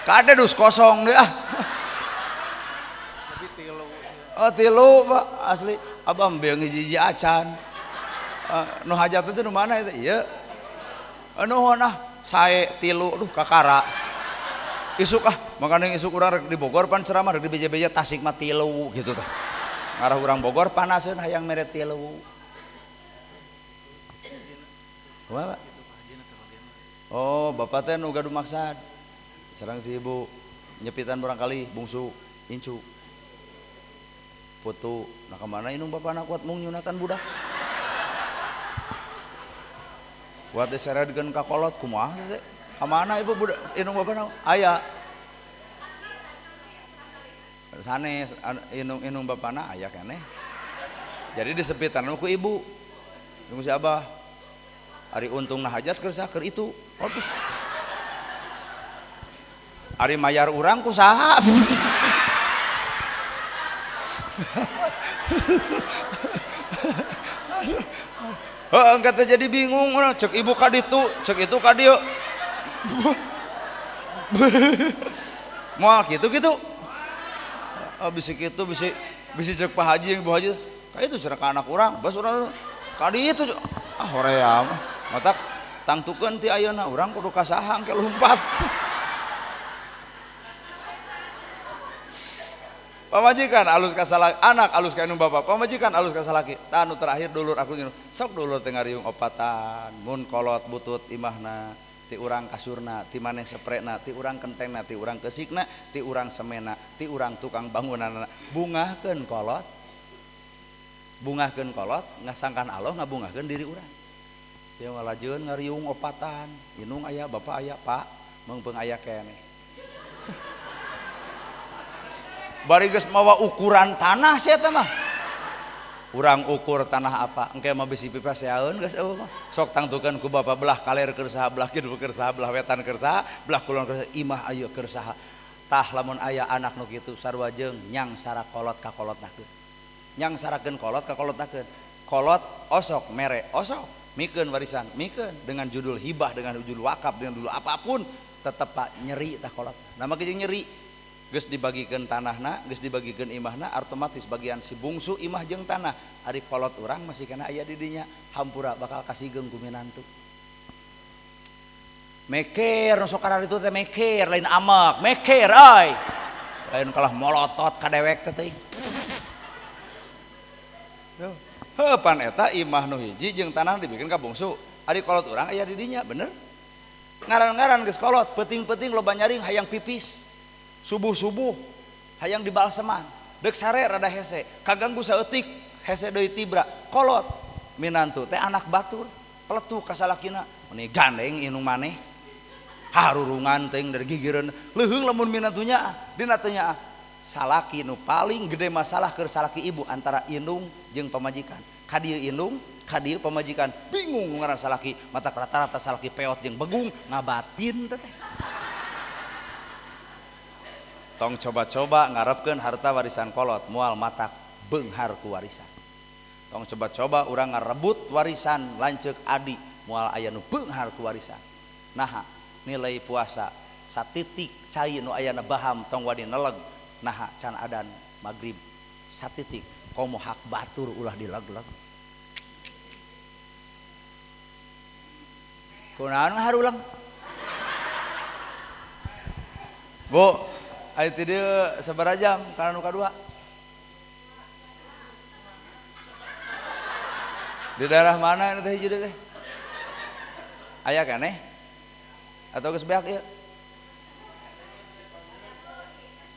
Kade dus kosong deh ah. Oh tilu Pak, asli abah beung hiji-hiji acan. Nu hajat teh nu mana itu? Ieu. Nuhun ah, sae tilu duh kakara. Isuk ah, makanya isuk urang rek di Bogor pan ceramah rek di beja-beja Tasik mah tilu gitu tah. Ngarah urang Bogor panaseun hayang mere tilu. Kumaha Pak? Oh, bapak teh nu gaduh maksad. Sareng si ibu nyepitan barangkali bungsu incu. Putu, nah kemana inung bapana kuat mung nyunatan budak. Kuat diseredkeun ka kolot kumaha teh? Kamana ibu budak inung bapana? Aya. Sanes inung bapana aya keneh. Jadi disepitan ku ibu. Tunggu si abah. Ari untungna hajat keur saha keur itu. Aduh. Ari mayar urang ku saha? Heeh, engke teh jadi bingung urang cek ibu ka ditu, cek itu ka dieu. Moal kitu-kitu. Oh, bisi kitu bisi bisi cek Pak Haji yang Bu Haji. Ka itu cenah ka anak urang, bas urang ka ditu. Ah hoream. Matak tangtukeun ti ayeuna urang kudu ka saha engke lumpat. Pamajikan alus ka salaki, anak alus ka indung bapa, pamajikan alus ka salaki. Tah nu terakhir dulur aku nyuruh, sok dulur teh ngariung opatan, mun kolot butut imahna, ti urang kasurna, ti maneh seprekna, ti urang kentengna, ti urang kesikna, ti urang semena, ti urang tukang bangunanna. Bungahkeun kolot. Bungahkeun kolot, ngasangkan Allah ngabungahkeun diri urang. Ieu ngalajeun ngariung opatan, indung aya, bapa aya, Pak, meungpeung aya keneh. Bari geus mawa ukuran tanah sia teh mah. Urang ukur tanah apa? Engke mah bisi pipaseaeun geus eueuh mah. Sok tangtukeun ku bapa belah kaler keur saha, belah kidul keur saha, belah wetan keur saha, belah kulon keur saha, imah aya keur saha. Tah lamun aya anak nu kitu sarua jeung nyang sara kolot ka kolotnakeun. Nyang sarakeun kolot ka kolotnakeun. Kolot osok mere osok, mikeun warisan, mikeun dengan judul hibah, dengan judul wakaf, dengan judul apapun tetep Pak nyeri tah kolot. Nama jeung nyeri. Geus dibagikeun tanahna, geus dibagikeun imahna, otomatis bagian si bungsu imah jeung tanah. Ari kolot urang masih kena aya di dinya, hampura bakal kasigeung ku minantu. Meker nu sok kararitu teh meker, lain amek, meker euy. Lain kalah molotot ka dewek teh teuing. Heuh pan eta imah nu hiji jeung tanah dibikeun ka bungsu. Ari kolot urang aya di dinya, bener? Ngaran-ngaran geus kolot, peuting-peuting loba nyaring hayang pipis. Subuh-subuh hayang dibalseman, dek sare rada hese, kaganggu saeutik hese deui tibra, kolot minantu teh anak batur, peletuh ka salakina, meni gandeng indung maneh, harurungan teuing dari gigireun, leuheung lamun minantunya, dina teh nya salaki nu paling gede masalah keur salaki ibu antara indung jeung pamajikan, ka dieu indung, ka dieu pamajikan, bingung ngaran salaki, mata rata-rata salaki peot jeung begung ngabatin teh. Tong coba-coba ngarepkeun harta warisan kolot moal matak beunghar ku warisan. Tong coba-coba urang ngarebut warisan lanceuk adi moal aya nu beunghar ku warisan. Naha nilai puasa satitik cai nu ayana baham tong wani neleg naha can adan magrib satitik komo hak batur ulah dileg-leg. Kunaon ngaharulang? Bu, ayo ti dieu sabaraha jam kana nu kadua? Di daerah mana ini teh hiji teh? Aya keneh? Atau geus beak ieu?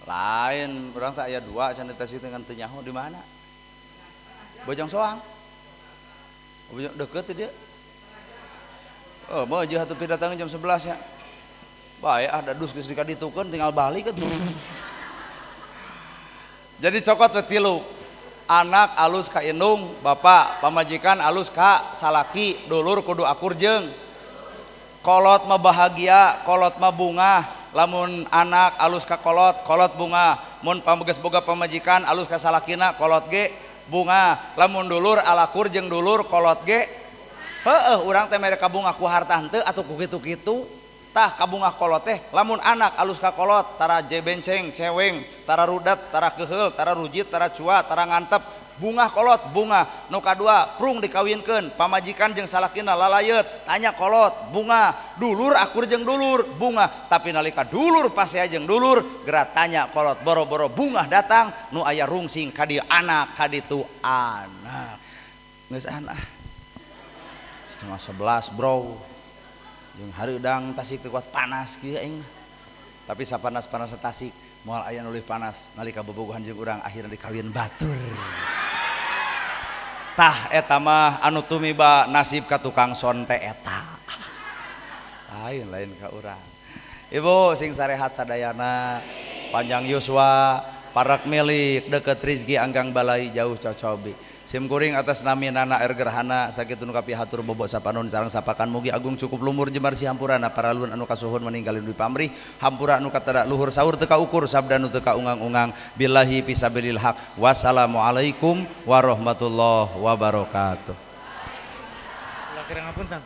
Lain, urang teh aya dua cenah teh dengan teu nyaho di mana? Bojong Soang. Bojong deukeut teh dieu. Oh, mau aja atuh pidatang jam 11 ya. Bae ah dadus geus dikaditukeun tinggal balik atuh. Jadi cokot we tilu. Anak alus ka indung, bapak, pamajikan alus ka salaki, dulur kudu akur jeung. Kolot mah bahagia, kolot mah bungah, Lamun anak alus ka kolot, kolot bunga. Mun pameges boga pamajikan alus ka salakina, kolot ge bunga. Lamun dulur alakur jeung dulur, kolot ge heueuh. Urang teh mere kabungah ku harta henteu atuh ku kitu-kitu. Tah kabungah kolot teh lamun anak alus ka kolot, tara jebenceng ceweng, tara rudat, tara keheul, tara rujit, tara cua, tara ngantep, bungah kolot bunga. Nu kadua prung dikawinkeun, pamajikan jeung salakina lalayeut, tanya kolot bunga. Dulur akur jeung dulur bunga. Tapi nalika dulur pasea jeung dulur, geura tanya kolot, boro-boro bungah datang, nu aya rungsing ka dieu anak ka ditu anak. Geus anak 10:30 bro, jeung hareudang Tasik teu kuat panas kieu aing. Tapi sapanas-panas Tasik moal aya nu leuwih panas nalika bobogohan jeung urang akhirna dikawin batur. Tah eta mah anu tumiba nasib ka tukang son teh eta, lain lain ka urang. Ibu sing sarehat sadayana, panjang yuswa, parak milik, deket rizki, anggang balai, jauh cocobi. Sim kuring atas nami Nana Air Gerhana sakitu nu kapihatur bobok sapanon sareng sapakan, mugi agung cukup lumur jembar si hampurana paralun anu kasuhun meninggalin di pamrih, hampura anu katada luhur, saur teu kaukur, sabda nu teu kaungang-ungang. Billahi fisabilil haq, wassalamualaikum warahmatullahi wabarakatuh. Kula kirang ngapunten.